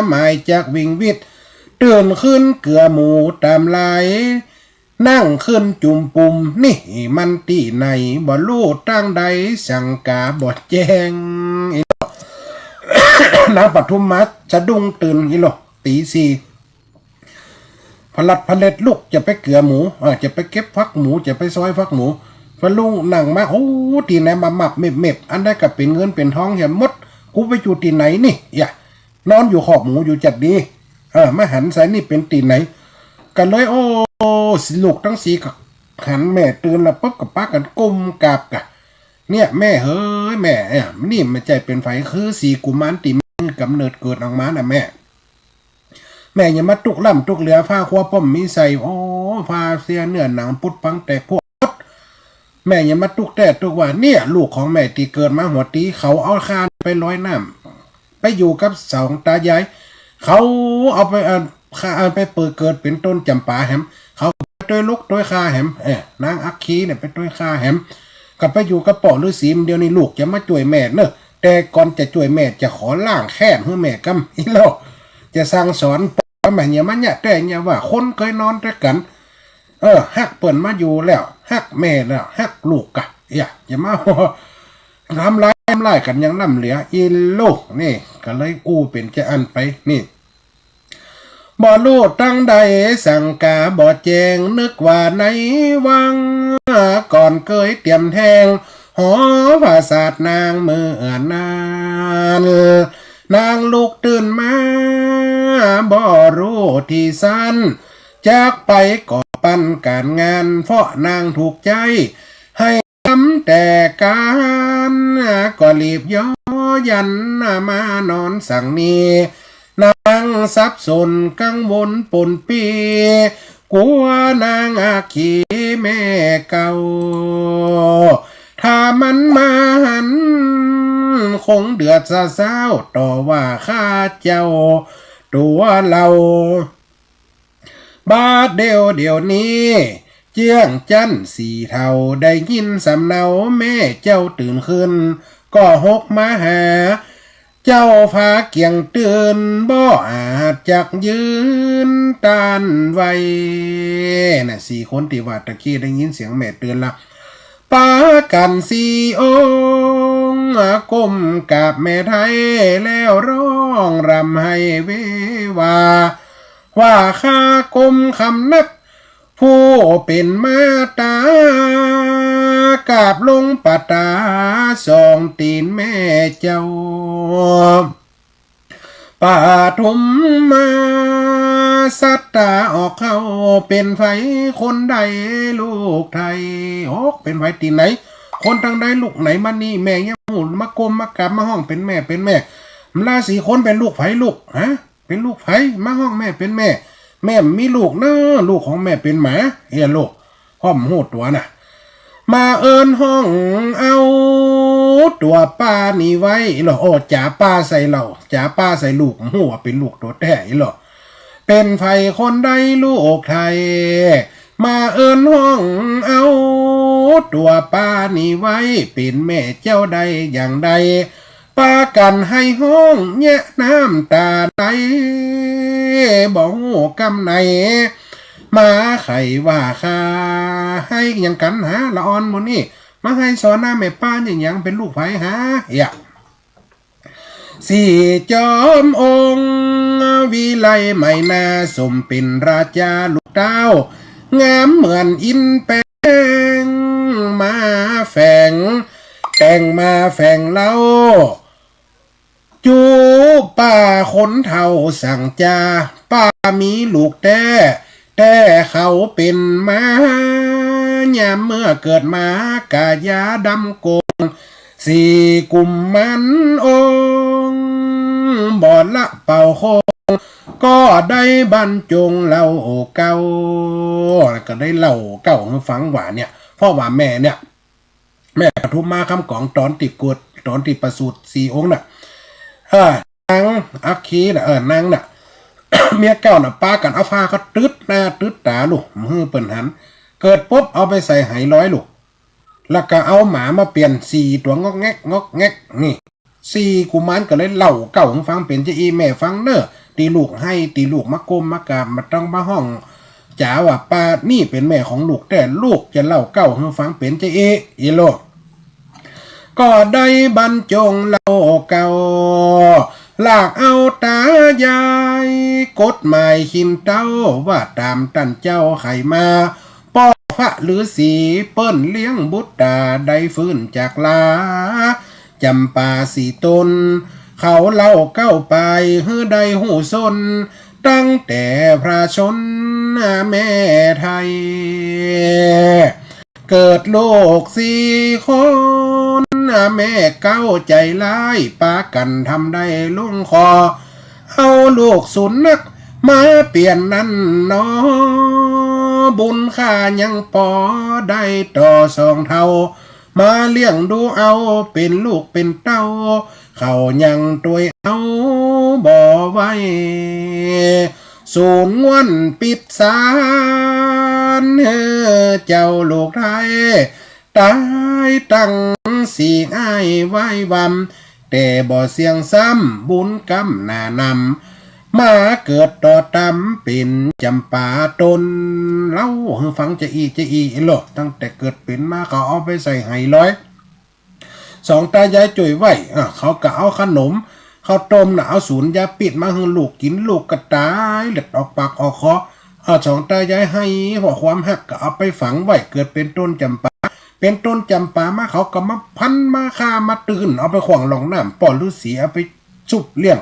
หมายจากวิงวิต ตื่นขึ้นเกือหมู่ต๋ามลาย นั่งขึ้นจุ่มปุ่ม นี่มันตี้ไหน บ่ฮู้ตางใด สังกาบ่แจ้ง นางปทุมมาสะดุ้งตื่น อีหล่อ ตี๋สี่ ผลัดผะเล็ดลุกจะไปเกือหมู่ เออ จะไปเก็บฟักหมู่ จะไปซอยฟักหมู่ พอลุกนั่งมา โอ้ ตี้ไหนมามับเม็บๆ อันใดก็เป๋นเงินเป๋นทองแหมหมด กูไปอยู่ตี้ไหนนี่ อย่า นอนอยู่คอกหมูอยู่จัดดี เออ มาหันใส่นี่เป๋นตี้ไหน ก็เลย โอ้ ลูกตังสี่ก็หันแม่ตื่นแล้วปุ๊บก็ปากั๋นก้มกราบกะ เนี่ยแม่เฮ้ย แม่ เอ้ย นี่มันใจ้เป๋นใผ คือสี่กุมารตี้แม่กำเนิดเกิดออกมาน่ะแม่ แม่อย่ามาตุ๊กล้ำตุ๊กเหลือ ผ้าครัวป้อมมีใส่ โอ้ ผ้าเสียเนื้อหนังปุดปังแตกพวก แม่อย่ามาตุ๊กแต๊ตุ๊กว่า เนี่ยลูกของแม่ตี้เกิดมาหัวตี๋ เขาเอาข้าไปลอยน้ำ ไปอยู่กับสองต๋ายาย เขาเอาไป เอ่อ ข้า เอาไปเปิดเกิดเป๋นต้นจ๋ำปาแหม เขาไปตวยลุกตวยข้าแหม เอ้ย นางอัคคีเนี่ยไปตวยข้าแหม ก็ไปอยู่กับป้อฤๅษี เดี๋ยวนี้ลูกจะมาจ้วยแม่เน่อ แต่ก่อนจะจ้วยแม่จะขอล้างแค้นหื้อแม่กำ อีหล่อ จะสั่งสอนป้อแม่ อย่ามาเยียะแต๊เยียะว่า คนเกยนอนตวยกั๋น เออ ฮักเปิ้นมาอยู่แล้ว ฮักแม่แล้ว ฮักลูกกะ อย่า อย่ามา ทำร้าย ทำร้ายกั๋นอย่างล้ำเหลือ อีหล่อ นี่ ก็เลยอู้เป๋นจาอั้นไป นี่ บ่ฮู้ตางใด สังกาบ่แจ้ง นึกว่าในวัง ก่อนเกยเตรียมแทง หอปราสาทนางเมื่อนั้น นางลุกตื่นมา บ่ฮู้ตี้สัน จักไปก่อปันก๋านงาน เพราะนางถูกใจ๊ ให้ทำแต่ก๋าน ก็รีบย่อหยัน มานอนสังนี้ นางสับสนกังวลปนปี้ กัวนางอัคคีแม่เก่า ถ้ามันมาหัน คงเดือดซะเซ้า ต่อว่าข้าเจ้าตั๋วเล่า บาดเดี่ยวเดี่ยวนี้ เจื้องจั๊นสี่เฒ่า ได้ยินสำเนาแม่เจ้าตื่นขึ้น ก็ฮกมาหา เจ้าฟ้าเกียงตื่น บ่อาจจักยืนต้านไหว น่ะ สี่คนตี้ว่าตะกี้ได้ยินเสียงแม่ตื่นละ ปากั๋นสี่องค์ ก้มกราบแม่ไท้ แล้วร้องร่ำไห้เววา ว่าข้าก้มคำนับ ผู้เป๋นมาต๋า กราบลงปะต๋า สองตี๋นแม่เจ้า ปทุมมา สัตตาออกเข้า เป๋นใผคนใดลูกไท้ โอ้ เป๋นใผตี้ไหน คนตางใดลูกไหนมานี่ แม่ยังบ่ฮู้ มาก้มมากราบมาฮ้องเป๋นแม่ เป๋นแม่ มลาสี่คนเป๋นลูกใผลูก ฮะ เป๋นลูกใผ มาฮ้องแม่เป๋นแม่ แม่บ่มีลูกเน่อ ลูกของแม่เป๋นหมา เอ้ย ลูก พ่อบ่ฮู้ตั๋วน่ะ มาเอิ้นฮ้องเอาตั๋วป้านี้ไว้ อีหล่อ โอ้ จ๋าป้าใส่เล่า จ๋าป้าใส่ลูก บ่ฮู้ว่าเป๋นลูกตั๋วแต๊ อีหล่อ เป๋นใผคนใดลูกไท้ มาเอิ้นฮ้องเอาตั๋วป้านี้ไว้ เป๋นแม่เจ้าได้อย่างใด ปากั๋นไห้ฮ้องเยียะน้ำต๋าไหล บ่ฮู้กำไหน มาใค่ว่าข้า ไห้หยังกั๋นหา ละอ่อนหมู่นี้ มาไห้ส่อหน้าแม่ป้าเยียะหยัง เป๋นลูกใผหา เยียะ สี่จอมองค์ วิไลไหมนา สมเป๋นราชาลูกเต้า งามเหมือนอินทร์แปง มาแฝง แต่งมาแฝงเล่า จู๋ป้าคนเฒ่าสังจา ป้ามีลูกแต๊ แต่เขาเป๋นหมา ยามเมื่อเกิดมา กายาดำโกง สี่กุมารองค์ บ่ละเป่าโคง ก็ได้บรรจงเล่าเก้า ก็ได้เล่าเก้าหื้อฟังว่าเนี่ย เพราะว่าแม่เนี่ย แม่ปทุมมาคำกอง ต๋อนตี้เกิด ต๋อนตี้ประสูติสี่องค์น่ะ เออ นางอัคคีน่ะ เออ นางน่ะ เมียเก่าน่ะปากั๋นเอาผ้าก็ตึดหน้าตึดต๋าลูก หื้อเปิ้นหัน เกิดปุ๊บเอาไปใส่ไหลอยลูก แล้วก็เอาหมามาเปลี่ยนสี่ตั๋วง็อกแง็กง็อกแง็ก นี่ สี่กุมารก็เลยเล่าเก้าหื้อฟัง เป๋นจาอี้แม่ฟังเน่อ ตี้ลูกไห้ ตี้ลูกมาก้มมากราบ บ่ต้องมาฮ้องจ๋าว่า ป้านี่เป๋นแม่ของลูกแต๊ ลูกจะเล่าเก้าหื้อฟัง เป๋นจาอี้ อี้โล ก็ได้บรรจงเล่าเก้า ลากเอาต๋ายาย กฎหมายখিนเต๊า ว่าต๋ามต้านเจ้าไขมา ป้อพระฤๅษีเปิ้นเลี้ยงบุตรต๋า ได้ฟื้นจากลา จ๋ำปาสี่ต๋น เขาเล่าเก้าไป หื้อได้ฮู้ซน ตั้งแต่พระชนม์แม่ไทย เกิดลูกสี่คน แม่เก้าใจ๋ร้าย ปากั๋นทำได้ลงคอ เอาลูกสุนัขมาเปลี่ยนนั้นหนอ บุญข้ายังปอได้ต่อสองเท่า มาเลี้ยงดูเอาเป๋นลูกเป๋นเต้า เขายังตวยเอาบ่ไหว สูญง่วนปิดสาร เออ เจ้าลูกไทย ต๋ายตังสี่อ้ายไหว้วำ แต่บ่เสี้ยงซ้ำ บุญกำหนานำ มาเกิดต่อต๋ามเป๋นจ๋ำปาต๋น เล่าหื้อฟังจาอี้จาอี้โล ตั้งแต่เกิดเป๋นมาเขาเอาไปใส่ไหลอย สองต๋ายายจ้วยไหว้ อ่ะ เขาก็เอาขนม ข้าวต้มน่ะ เอาสูญยาปิษมาหื้อลูกกิ๋น ลูกก็ต๋าย เลือดออกปากออกคอ อ่ะ สองต๋ายายไห้ เพราะความฮักก็เอาไปฝังไว้ เกิดเป๋นต๋นจ๋ำปา เป๋นต๋นจ๋ำปามา เขาก็มาฟันมาฆ่ามาตื่น เอาไปขว้างล่องน้ำ ป้อฤๅษีเอาไปสุบเลี้ยง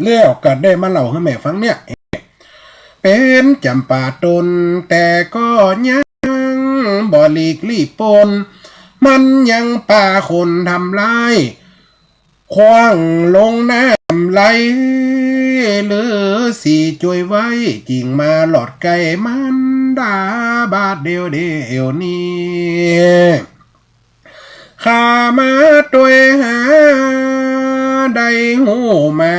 แล้วก็ได้มาเล่าหื้อแม่ฟังเนี่ย เป๋นจ๋ำปาต๋นแต่ก็ยังบ่หลีกลี้ป๊น มันยังปาคนทำร้าย ขว้างลงน้ำไหล ฤๅษีจ้วยไหว้ จิ่งมาหลอดใก้มารดา บาดเดี่ยวเดี๋ยวนี้ ข้ามาตวยหา ได้ฮู้มา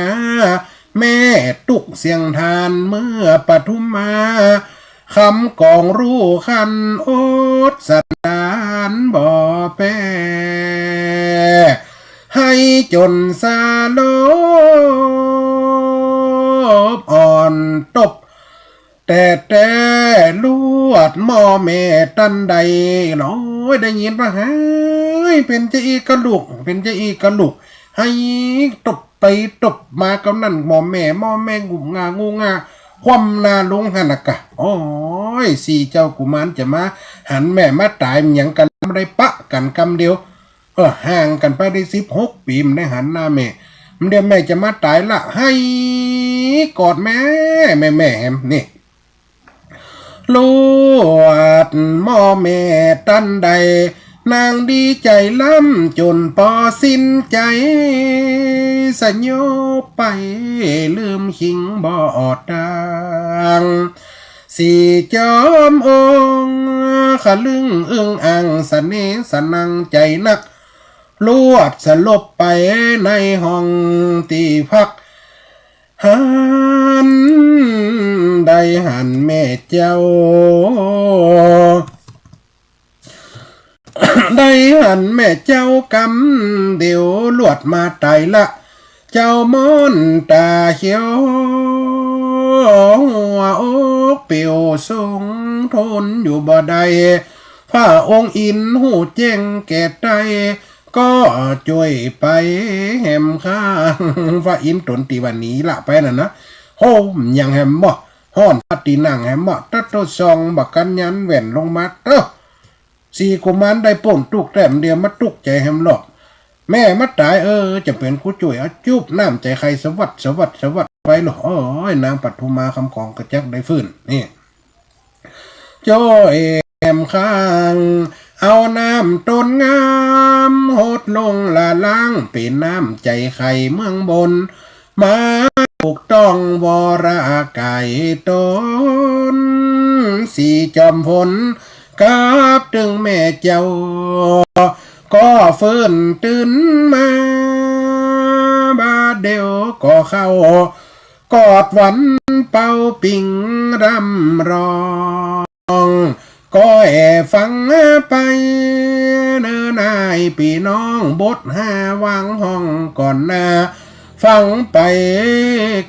แม่ตุ๊กเสียงทานเมื่อปทุมมา คำกองรู้คันอดสันดานบ่แปร ไห้จ๋นสลบอ่อนตบ แต่แต่ลวดหม้อแม่ตันใด โอ้ย ได้ยินว่า ไห้ เป๋นจาอี้ก็ลูก เป๋นจาอี้ก็ลูก ไห้ตบไปตบมา กำนั้นหม้อแม่ หม้อแม่งุ่มงางูงา คว่ำหน้าลงหั้นนะกะ โอ้ย สี่เจ้ากุมารจะมาหันแม่มาต๋ายหยังกั๋น บ่ได้ปะกั๋นกำเดียว เออ ห่างกั๋นไปได้สิบหกปี๋ บ่ได้หันหน้าแม่ เดี๋ยวแม่จะมาต๋ายละ ไห้กอดแม่ แม่ แม่แหมนี่ ลวดหม้อแม่ตันใด นางดีใจ๋ล้ำจ๋นปอสิ้นใจ๋ สยบไปลืมคิงบ่อดตาง สี่จอมองค์ ขะลึ่งอึ้งอ่าง สะเนสะนังใจ๋นัก ลวดสลบไปในห้องตี้พัก หัน ได้หันแม่เจ้า ได้หันแม่เจ้ากำเดียว ลวดมาต๋ายละ เจ้าม่อนต๋าเขียว หัวอกปิวสุงทนอยู่บ่ได้ พระองค์อินฮู้แจ้งแก่ใต้ ก็จ้วยไปแหมข้าง พระอินทร์ต๋นตี้ว่าหนีละไปนั่นนะ โหมยังแหมบ่ ฮ้อนพระตี้นั่งแหมบ่ ตะโตส่องบ่กั๋นยันแหว่นลงมา เต๊อะ สี่กุมารได้ป๊นตุ๊กข์แต๊ เดี๋ยวมาตุ๊กข์ใจ๋แหมลอ แม่มาต๋าย เออ จะเป๋นกูจ้วย เอาจูบน้ำใจ๋ใค่สะวัดสะวัดสะวัดไปลอ โอ้ย นางปทุมมาคำของก็จักได้ฟื้น นี่ จ้วยแหมข้าง เอาน้ำต๋นงาม หดลงละล้าง เป๋นน้ำใจ๋ใค่เมืองบน มาถูกต้องวรกายต๋น สี่จอมพล กับตึงแม่เจ้า ก็ฟื้นตื่นมา บาดเดียวก็เข้า ปอดหวันเป่าปิงร่ำร้อง ก็แอ่ฟังไป เนอนายปี้น้องบทห้าวางห้องก่อนนา ฟังไป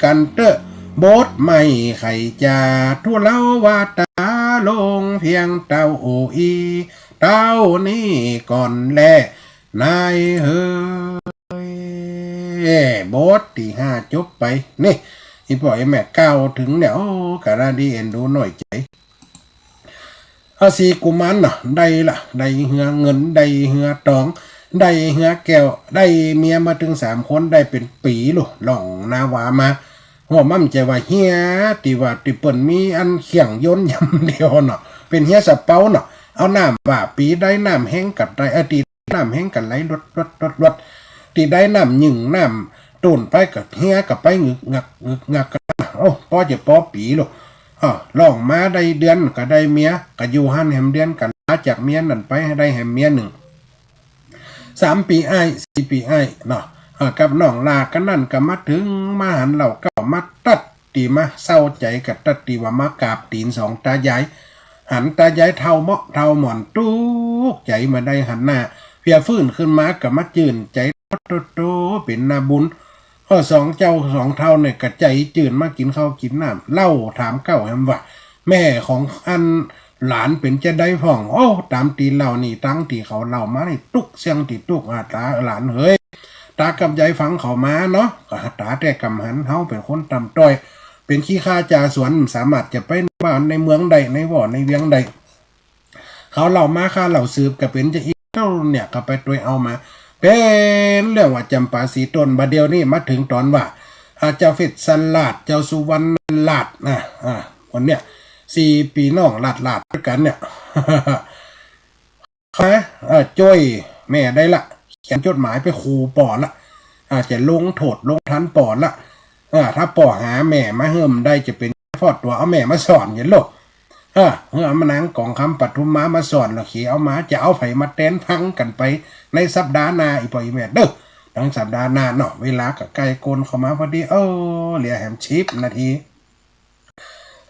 กั๋นเต๊อะ บทใหม่ใค่จะทุเลาว่าต๋าลงเพียงเต้าอี้เต้านี้ก่อนแล นายเหย บทตี้ห้าจบไป นี่ อี่ป้ออี่แม่กล่าวเถิงเนี่ย โอ้ กะน่าดีเอ็นดูหน้อยใจ๋ อา สี่กุมารเนาะ ได้ละ ได้เฮือเงิน ได้เฮือตอง ได้เฮือแก้ว ได้เมียมาเถิงสามคน ได้เป๋นปี๋ลูก ล่องนาวามา หัวมันจะว่าเฮีย ตี้ว่าตี้เปิ้นมีอันเคี่ยงยนต์ยำเดียวเนาะ เป๋นเฮียสะเปาเนาะ เอาน้ำว่าปี๋ได้น้ำแฮงกั๋นได้ เออ ตี้น้ำแฮงกั๋นไหลลวดลวดลวดลวด ตี้ได้น้ำหยิ่งน้ำตูนไปก็เฮียก็ไปงึกงักงึกงักกั๋น โอ้ ปอจะปอปี๋ลูก อ้อ ล่องมาได้เดือนก็ได้เมีย ก็อยู่หั้นแหมเดือน ก็ลาจากเมียนั้นไป ได้แหมเมียนึ่ง สามปี๋อ้าย สี่ปี๋อ้ายเนาะ เออ กับน้องลากั๋นนั้นก็มาเถิง มาหันเหล่าเก้า มาตั๊ด ตี้มาเศร้าใจ๋กั๋นตั๊ดตี้ว่ามากราบตี๋นสองต๋ายาย หันต๋ายายเฒ่าเมาะเฒ่าหมอนตุ๊กใจ๋ บ่ได้หันหน้า เพียฟื้นขึ้นมาก็มาจื้นใจ๋ โตโต เป๋นนาบุญ เออ สองเจ้าสองเฒ่าเนี่ยก็ใจ๋จื้นมากิ๋นข้าวกิ๋นน้ำ เล่าถามเก้าแหมว่า แม่ของอันหลานเป๋นจาใดพ่อง โอ้ ต๋ามตี้เล่านี่ ตังตี้เขาเล่ามานี่ ตุ๊กเสี้ยงตี้ตุ๊ก อา ต๋าหลานเหย ต๋ากับยายฟังเขามาเนาะ ก็ต๋าแต่ก่ำหัน เฮาเป๋นคนต่ำต้อย เป๋นขี้ข้าจ่าสวน บ่สามารถจะไปในบ้านในเมืองได้ ในว่อในเวียงได้ เขาเล่ามา ข้าเล่าสืบ ก็เป๋นจาอี้เต้าเนี่ย ก็ไปตวยเอามา เป๋นเรื่องว่าจ๋ำปาสีต้น บ่าเดี่ยวนี้มาเถิงต๋อนว่า อา เจ้าเพชรสลาด เจ้าสุวรรณราชนะ อ่า วันเนี้ย สี่ปี้น้องหลาดๆ ตวยกั๋นเนี่ย มา เออ จ้วยแม่ได้ละ เขียนจดหมายไปขู่ป้อละ อ่า จะลงโต้ษลงทัณฑ์ป้อละ อ่า ถ้าป้อหาแม่มาหื้อบ่ได้ จะเป๋นฟอดตั๋วเอาแม่มาซ่อนเหียโลก เออ หื้อเอามานางกองคำปทุมมา มาซ่อน แล้วเขเอามา จะเอาใผมาแตนฟังกั๋นไปในสัปดาห์หน้า อี่ป้ออี่แม่เด้อ ตังสัปดาห์หน้าเนาะ เวลาก็ใก้โกนเข้ามาพอดี เออ เหลือแหมสิบนาที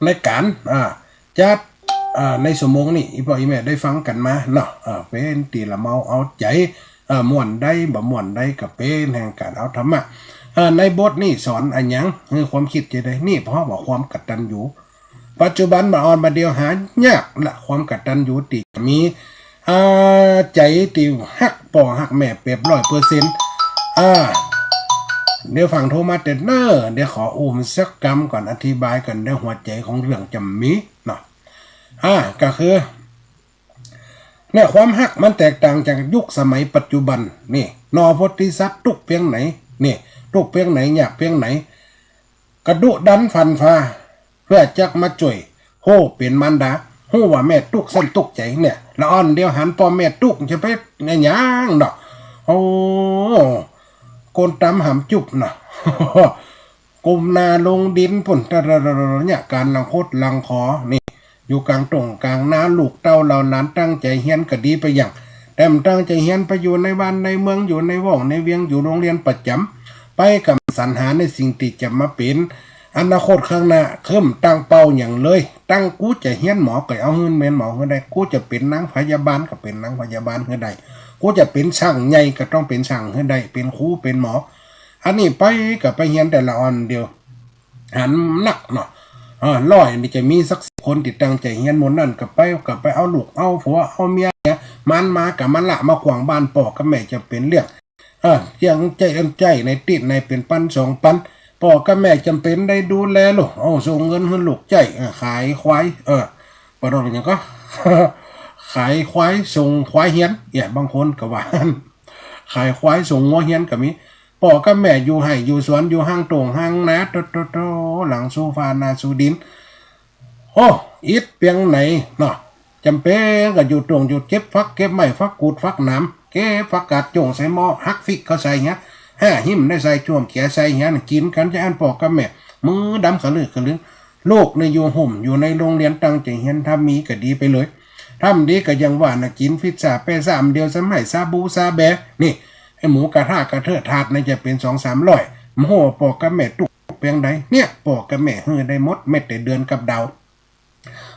ในก๋าน อ่า จัด อ่า ในชั่วโมงนี้ อี่ป้ออี่แม่ได้ฟังกั๋นมาเนาะ อ่า เป๋นตี้ละเมาเอาใจ๋ อ่า ม่วนได้ บ่ม่วนได้ ก็เป๋นแห่งก๋านเอาธรรมะ อ่า ในบทนี้สอนอะหยัง หื้อความกึ๊ดจาใด นี่เพราะว่าความกตัญญู ปัจจุบันบ่าอ่อนบ่าเดี่ยวหายากละ ความกตัญญูตี้จะมี อ่า ใจ๋ตี้ฮักป้อฮักแม่แบบร้อยเปอร์เซ็นต์ อ่า เดี๋ยวฟังโทรมาเต๊อะเน่อ เดี๋ยวขออู้สักกำก่อน อธิบายก่อน เดี๋ยวหัวใจ๋ของเรื่องจะมีเนาะ อ่า ก็คือ เนี่ย ความฮักมันแตกต่างจากยุคสมัยปัจจุบัน นี่ หน่อโพธิสัตว์ตุ๊กเปียงไหน นี่ ตุ๊กเปียงไหน ยากเปียงไหน กระดุดันฟันฝ่า เปื้อจักมาจ้วย ฮู้เป๋นมารดา ฮู้ว่าแม่ตุ๊กเส้นตุ๊กใจ๋เนี่ย ละอ่อนเดียวหันป้อแม่ตุ๊กจะไปอะหยังเนาะ โอ้ โกนต๋ามหำจุ๊บเนาะ ก้มหน้าลงดินปู้น ตะระระระระ เนี่ย ก๋านหลังคดหลังขอ นี่ อยู่ก๋างต้งก๋างนา ลูกเต้าเหล่าหลานตั้งใจ๋เฮียนก็ดีไปอย่าง แต่บ่ตั้งใจ๋เฮียน ไปอยู่ในบ้านในเมือง อยู่ในว่องในเวียง อยู่โฮงเฮียนประจ๋ำ ไปก็บ่สรรหาในสิ่งตี้จะมาเป๋นอนาคตข้างหน้า คือบ่ตั้งเป้าหยังเลย ตั้งกูจะเฮียนหมอก็เอาหื้อแม่นหมอหื้อได้ กูจะเป๋นนางพยาบาลก็เป๋นนางพยาบาลหื้อได้ กูจะเป๋นช่างใหญ่ก็ต้องเป๋นช่างหื้อได้ เป๋นครูเป๋นหมอ อันนี้ไปก็ไปเฮียนแต่ละอ่อนเดียว หันนักเนาะ เออ ร้อยนี่จะมีสักสิบคนตี้ตั้งใจ๋เฮียน หมู่นั้นก็ไป ก็ไปเอาลูกเอาผัวเอาเมียเนี่ย มันมาก็มาละมาขวางบ้านป้อกับแม่จะเป๋นเรื่อง เออ เจียงใจ๊อันใจ๊ในติ๊ดในเป๋นปันสองปัน ป้อกับแม่จ๋ำเป๋นได้ดูแลลูก เอาส่งเงินหื้อลูกใจ๊ เออ ขายควาย เออ ปะดอกหยังก็ ขายควายส่งควายเฮียน เนี่ย บางคนก็ว่า ขายควายส่งงัวเฮียนก็มี ป้อกับแม่อยู่ไฮ่อยู่สวน อยู่ห้างต้งห้างนา โตะโตะโตะ หลังสู้ฟ้าหน้าสู้ดิน โอ้ อิดเปียงไหนเนาะ จ๋ำเป๋นก็อยู่ต้งอยู่เก็บผักเก็บไม้ ฝักกูดฝักหนาม เก็บผักกาดโจ้งใส่หม้อ หักฟิกเข้าใส่เหีย ห้าหิ้มได้ใส่จ้วมเขียใส่เหีย กิ๋นกั๋นจะอั้นป้อกับแม่ มือดำขะลึกขะลึง ลูกนี่อยู่ฮ่มอยู่ในโฮงเฮียนตั้งใจ๋เฮียน ถ้ามีก็ดีไปเลย ถ้าบ่ดีก็อย่างว่าน่ะ กิ๋นพิซซ่าเปซซ่าอันเดียว สมัยซาบูซาแบ นี่ ไอ้หมูกระทะกระเทอะถาดนี่จะเป๋นสองสามร้อย บ่ฮู้ว่าป้อกับแม่ตุ๊ก เปียงใด เนี่ย ป้อกับแม่หื้อได้หมด แม้แต่เดือนกับดาว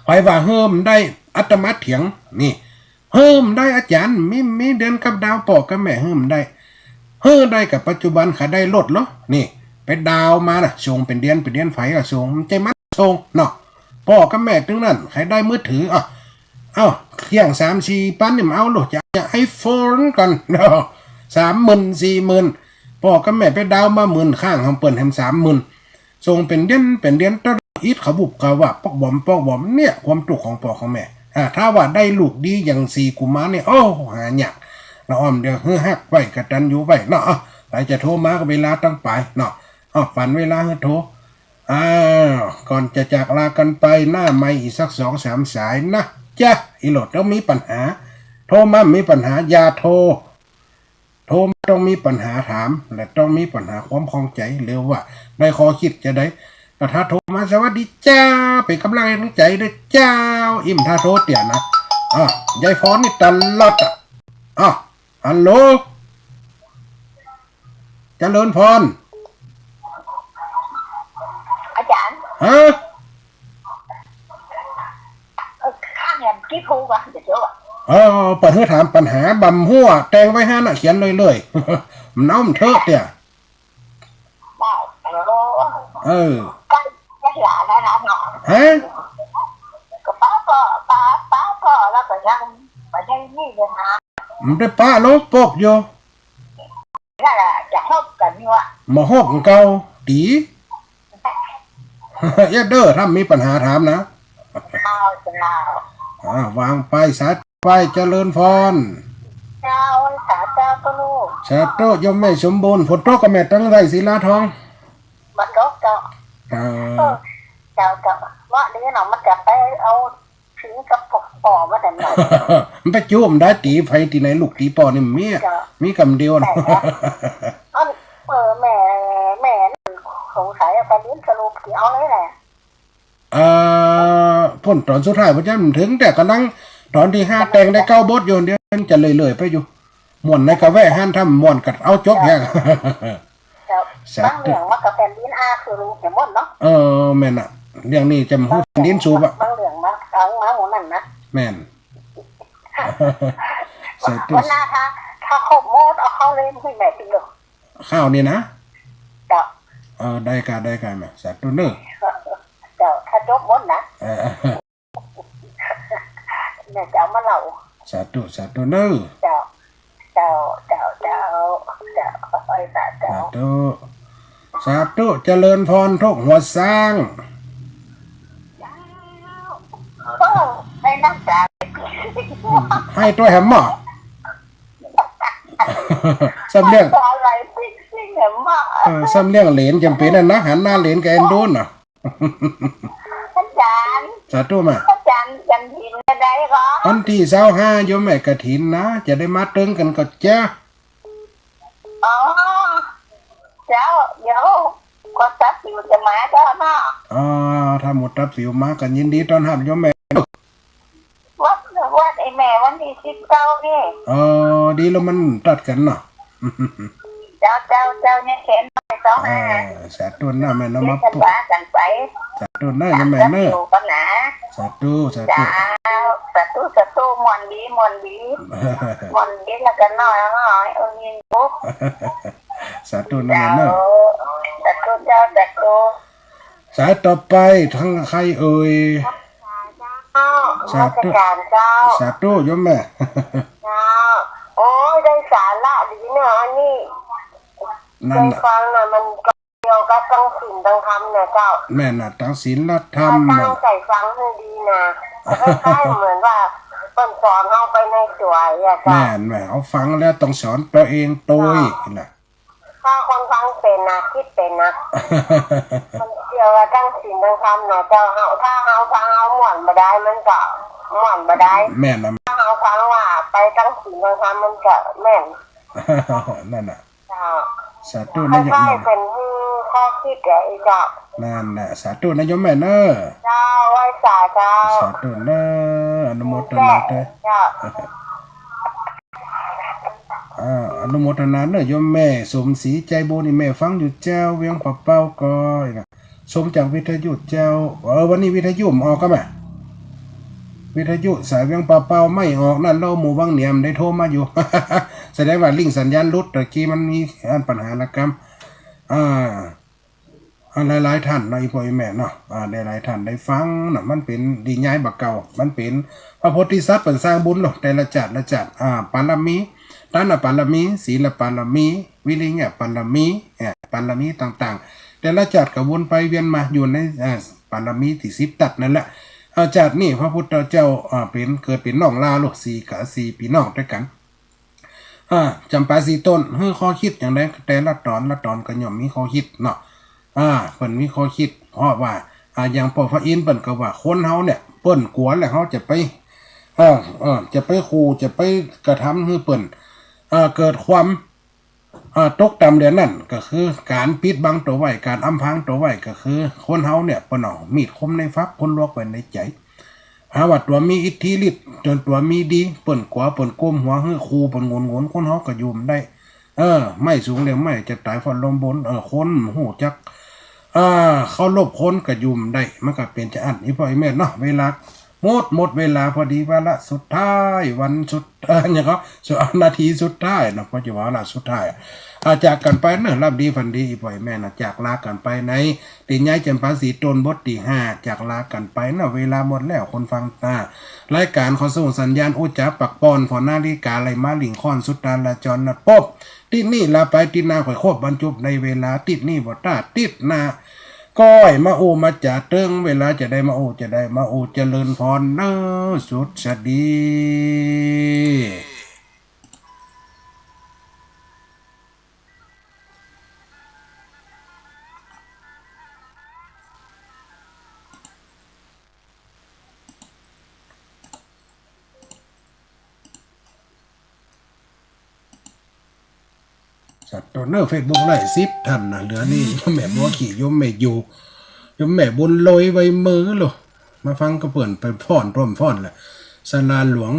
ใผว่าหื้อบ่ได้ อาตมาเถียง นี่ หื้อบ่ได้ อาจ๋ารย์ มี มีเดือนกับดาว ป้อกับแม่หื้อบ่ได้ หื้อได้กับปัจจุบัน ใผได้รถลอ นี่ ไปดาวมาน่ะ ส่งเป๋นเดือน เป๋นเดือน ใผก็ส่ง บ่ใจ้มันส่งเนาะ ป้อกับแม่ตึงนั้น ใผได้มือถือ อ้าว เอ้า เที่ยงสามสี่ปันนี่บ่เอาลอ จะ จะไอโฟนก่อนเนาะ สามหมื่น สี่หมื่น ป้อกับแม่ไปดาวมาหมื่น ค้างของเปิ้นแหมสามหมื่น ส่งเป๋นเดือน เป๋นเดือน ตลอดอิด เขาบุบเขาว่า ป๊อกบอม ป๊อกบอม เนี่ย ความตุ๊กข์ของป้อของแม่ อ่า ถ้าว่าได้ลูกดีอย่างสี่กุมารเนี่ย โอ้ หายาก ละอ่อมเดียว หื้อฮักไว้ กตัญญูไว้เนาะ อ่ะ ใผจะโทรมาก็เวลาตังป๋ายเนาะ อ่ะ ปั๋นเวลาหื้อโทร อ้าว ก่อนจะจากลากันไป หน้าไมค์อีกสักสองสามสายนะจ๊ะ อีโหลดต้องมีปัญหา โทรมาบ่มีปัญหา อย่าโทร โทรมาต้องมีปัญหาถาม และต้องมีปัญหาความข้องใจ๋ หรือว่าได้ข้อคิดจาใด ก็ถ้าโทรมา สวัสดีเจ้า เป๋นก๋ำลังแฮงใจ๋ด้วยเจ้า อิ้มถ้าโทรเตี้ยนะ อ่ะ ยายพรนี่ตลอดอ่ะ อ่ะ ฮัลโหล เจริญพร อาจ๋ารย์ ฮะ เออ ข้าเนี่ย เมื่อกี้โทรก่อน เดี๋ยวเดี๋ยวอะ เออ เปิดหื้อถามปัญหา บ่าหั้นแตงไว้หั้นน่ะ เขียนเลยเลย มันเอามันเถอะเตี้ย ได้ เออ เออ ใกล้ ใกล้หลานแล้วนะเนาะ ฮะ ก็ปะก็ ปะ ปะก็ แล้วก็ยัง บ่ได้นี่เลยนะ มันได้ปะลอ ปกอยู่ นั่นแหละ จะฮบกั๋นอยู่อะ บ่ฮบกั๋นเก่า ตี๋ เอียดเด้อ ถ้ามีปัญหาถามนะ เจ้า เจ้า อ่า วางไป สาธุไป เจริญพร เจ้า สาธุ สาธุ โยมแม่สมบูรณ์ ฝนตกก่อแม่ ตังใดศิลาทอง บ่ตกเจ้า เออ เออ เจ้า เจ้า เมื่อนี้เนาะ มันจะไปเอา ถึงกับปอกปอมาแต่ไหน มันไปจุ่มได้ตี๋ใผตี๋ไหน ลูกตี๋ป้อนี่บ่มีอะ เจ้า มีกำเดียวนะ แต่นะ อัน เออ แม่ แม่สงสัยอะ ไปเรียนสรุปสิเอาเลยแหละ เอ่อ พ่นต๋อนสุดท้ายบ่าจะมันถึง แต่ก่ำลังต๋อนตี้ห้า แต่งได้เก้าบทอยู่ เดี๋ยวมันจะเลื่อยๆ ไปอยู่ ม่วนในกะแว่หั้น ถ้าม่วนก็เอาจบแฮง เจ้า สาธุ บางเรื่องมันก็แผ่นดินอาคือรู้เหียหมดเนาะ เออ แม่นน่ะ เรื่องนี้จะบ่ฮู้แผ่นดินสูบอะ บางเรื่องมา เอามาหมู่นั้นนะ แม่น สาธุ วันหน้าถ้า ถ้าครบหมด เอาเข้าเล่มหื้อแม่ติโลด ข้าวนี่นะ เจ้า เออ ได้ก่ะ ได้ก่ะแม่ สาธุเน้อ เจ้า ถ้าจบหมดนะ เออ แม่จะเอามาเล่า สาธุ สาธุเน้อ เจ้า เจ้า เจ้า เจ้า เจ้า ขอให้สาธุ สาธุ สาธุ เจริญพรทุกหัวซ้าง เจ้า โอ้ ได้น้ำตา อืม ไห้ตวยแหมหม้อ ซ้ำเลี้ยง น้ำตาไหลปิ๊งปิ๊งแหมหม้อ เออ ซ้ำเลี้ยงเหลนจ๋ำเป๋นอะนะ หันหน้าเหลนก็เอ็นดูน่ะ อาจ๋ารย์ สาธุมา อาจ๋ารย์กฐินจะได้ก่อ วันตี้ซาวห้าโยมแม่กฐินนะ จะได้มาเติงกั๋นก่อเจ้า อ๋อ เจ้า เดี๋ยว หมวดต๋าปิ๋วจะมาเจ้าเนาะ อ๋อ ถ้าหมวดต๋าปิ๋วมาก็ยินดีต้อนฮับโยมแม่ วัด วัดไอ้แม่วันตี้สิบเก้านี่ เออ ดีแล้วมันตัดกั๋นเนาะ เจ้า เจ้า เจ้า เนี่ยเขียนหน่อยสองห้า อ่า สาธุนะแม่นะ มาปลุก เขียนว่ากั๋นไป สาธุนะโยมแม่เน้อ สาธุอยู่กั๋นนะ สาธุ สาธุ เจ้า สาธุ สาธุ ม่วนดี ม่วนดี ม่วนดีแล้วกั๋นเนาะ เนาะ เออ ยินดี สาธุนะแม่เน้อ เจ้า สาธุเจ้า สาธุ สายต่อไปทางใครเอ่ย เจ้า สาธุ นมัสการเจ้า สาธุโยมแม่ เจ้า โอ้ย ได้สาระดีเนาะ อันนี้ นั่นน่ะ ได้ฟังน่ะ มันก็เกี่ยวกับตังศีลตังธรรมน่ะเจ้า แม่นน่ะ ตังศีลและธรรม ตั้งใจ๋ฟังหื้อดีน่ะ คล้ายๆ เหมือนว่าเปิ้นสอนเฮาไปในตั๋วอะเจ้า แม่น แม่น เฮาฟังแล้วต้องสอนตั๋วเองตวยน่ะ ถ้าคนฟังเป๋นนะ กึ๊ดเป๋นนะ มันเกี่ยวกับตังศีลตังธรรมนะเจ้า เฮา ถ้าเฮาฟังเฮาม่วนบ่ได้ มันก็ม่วนบ่ได้ แม่นนะ ถ้าเฮาฟังว่าไปตังศีลตังธรรม มันก็แม่น นั่นน่ะ เจ้า สาธุนะโยม คล้ายๆ เป๋นหื้อข้อกึ๊ดอะไอ้เจ้า นั่นน่ะ สาธุนะโยมแม่เน้อ เจ้า ไหว้สาเจ้า สาธุเน้อ อนุโมทนาด้วย เจ้า อ่า อนุโมทนาเน่อโยมแม่สมศรีใจบุญ นี่แม่ฟังอยู่เจ้า เวียงป่าเป้าก็นะ ชมจากวิทยุเจ้า เออ วันนี้วิทยุบ่ออกกำบ่า วิทยุสายเวียงป่าเป้าไม่ออก นั่นเล่า หมู่วังเหนี่ยมได้โทรมาอยู่ แสดงว่าลิงก์สัญญาณหลุด ตะกี้มันมีอันปัญหาละกำ อ่า อ่า หลายๆ ท่านเนาะ อี่ป้ออี่แม่เนาะ อ่า หลายๆ ท่านได้ฟังเนาะ มันเป๋นดีใหญ่บ่าเก่า มันเป๋นพระโพธิสัตว์เปิ้นสร้างบุญเนาะ แต่ละจาติละจาติ อ่า ปารมี ทานปารมี ศีลปารมี วิริยะปารมี อ่า ปารมีต่างๆ แต่ละจาติก็วนไปเวียนมาอยู่ใน อ่า ปารมีตี้สิบตั๊ดนั่นแหละ อ่า จาตินี้พระพุทธเจ้า อ่า เป๋น เกิดเป๋นน้องลาโลก สี่กะ สี่ปี้น้องตวยกั๋น อ่า จ๋ำปาสีต้น หื้อข้อคิดอย่างใด แต่ละต๋อนละต๋อนก็ย่อมมีข้อคิดเนาะ อ่า เปิ้นมีข้อคิด เพราะว่า อ่า อย่างป้อพระอินทร์เปิ้นก็ว่า คนเฮาเนี่ย เปิ้นกั๋วแล้วเฮาจะไป เออ เออ จะไปขู่ จะไปกระทำหื้อเปิ้น อ่า เกิดความ อ่า ตกต่ำเหลือนั้น ก็คือก๋านปิดบังตั๋วไว้ ก๋านอำพรางตั๋วไว้ ก็คือคนเฮาเนี่ย เปิ้นเอามีดคมในฝัก คนลวกไว้ในใจ๋ หาว่าตั๋วมีอิทธิฤทธิ์ จนตั๋วมีดี เปิ้นกั๋ว เปิ้นก้มหัวหื้อ ขู่เปิ้นโงนๆ คนเฮาก็อยู่บ่ได้ เออ ไม้สูงเดียวไม้จะต๋ายฟ้อนลมบน เออ คนฮู้จัก อ่า เคารพคนก็อยู่บ่ได้ มันก็เป๋นจาอั้น อี่ป้ออี่แม่เนาะ เวลาหมด หมดเวลาพอดี วาระสุดท้าย วันสุด เออ หยังก็ สุด นาทีสุดท้ายเนาะ ป้อจะว่าวาระสุดท้าย อ่า จากกั๋นไปเนาะ หลับดีฝันดี อี่ป้ออี่แม่เนาะ จากลากั๋นไปใน ตี้ใหญ่จ๋ำปาสีต้นบทตี้ห้า จากลากั๋นไปเนาะ เวลาหมดแล้ว คนฟัง อ่า รายก๋านขอส่งสัญญาณอู้จ๋าปักป้อน ผ่อนาฬิกาไล่มาลิงค่อนสุดตาลาจรนะ ปบ ติ๊ดนี้ลาไป ติ๊ดหน้าค่อยครบบรรจุในเวลา ติ๊ดนี้บ่ต้า ติ๊ดหน้าก้อยมาอู้มาจ๋าเติ๊ง เวลาจะได้มาอู้ จะได้มาอู้ เจริญพรเน่อ สุดสดี สาธุเน่อ เฟซบุ๊กไลฟ์สิบท่านนะ เหลือนี่โยมแม่บัวขี่ โยมแม่อยู่ โยมแม่บุญลอยไว้เมินโล มาฟังก็เปิ้นไปฟ้อนร่วมฟ้อนแหละ ศาลาหลวง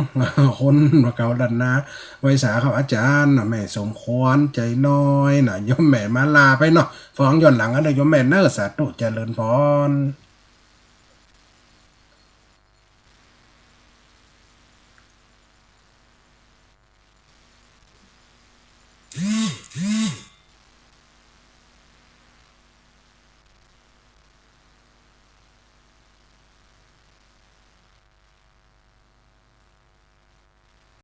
คนเก่าล้านนา ไหว้สาเขาอาจ๋ารย์นะ แม่สมควรใจน้อยนะ โยมแม่มาลาไปเนาะ ฟังย้อนหลังเอาเน่อ โยมแม่เน่อ สาธุ เจริญพร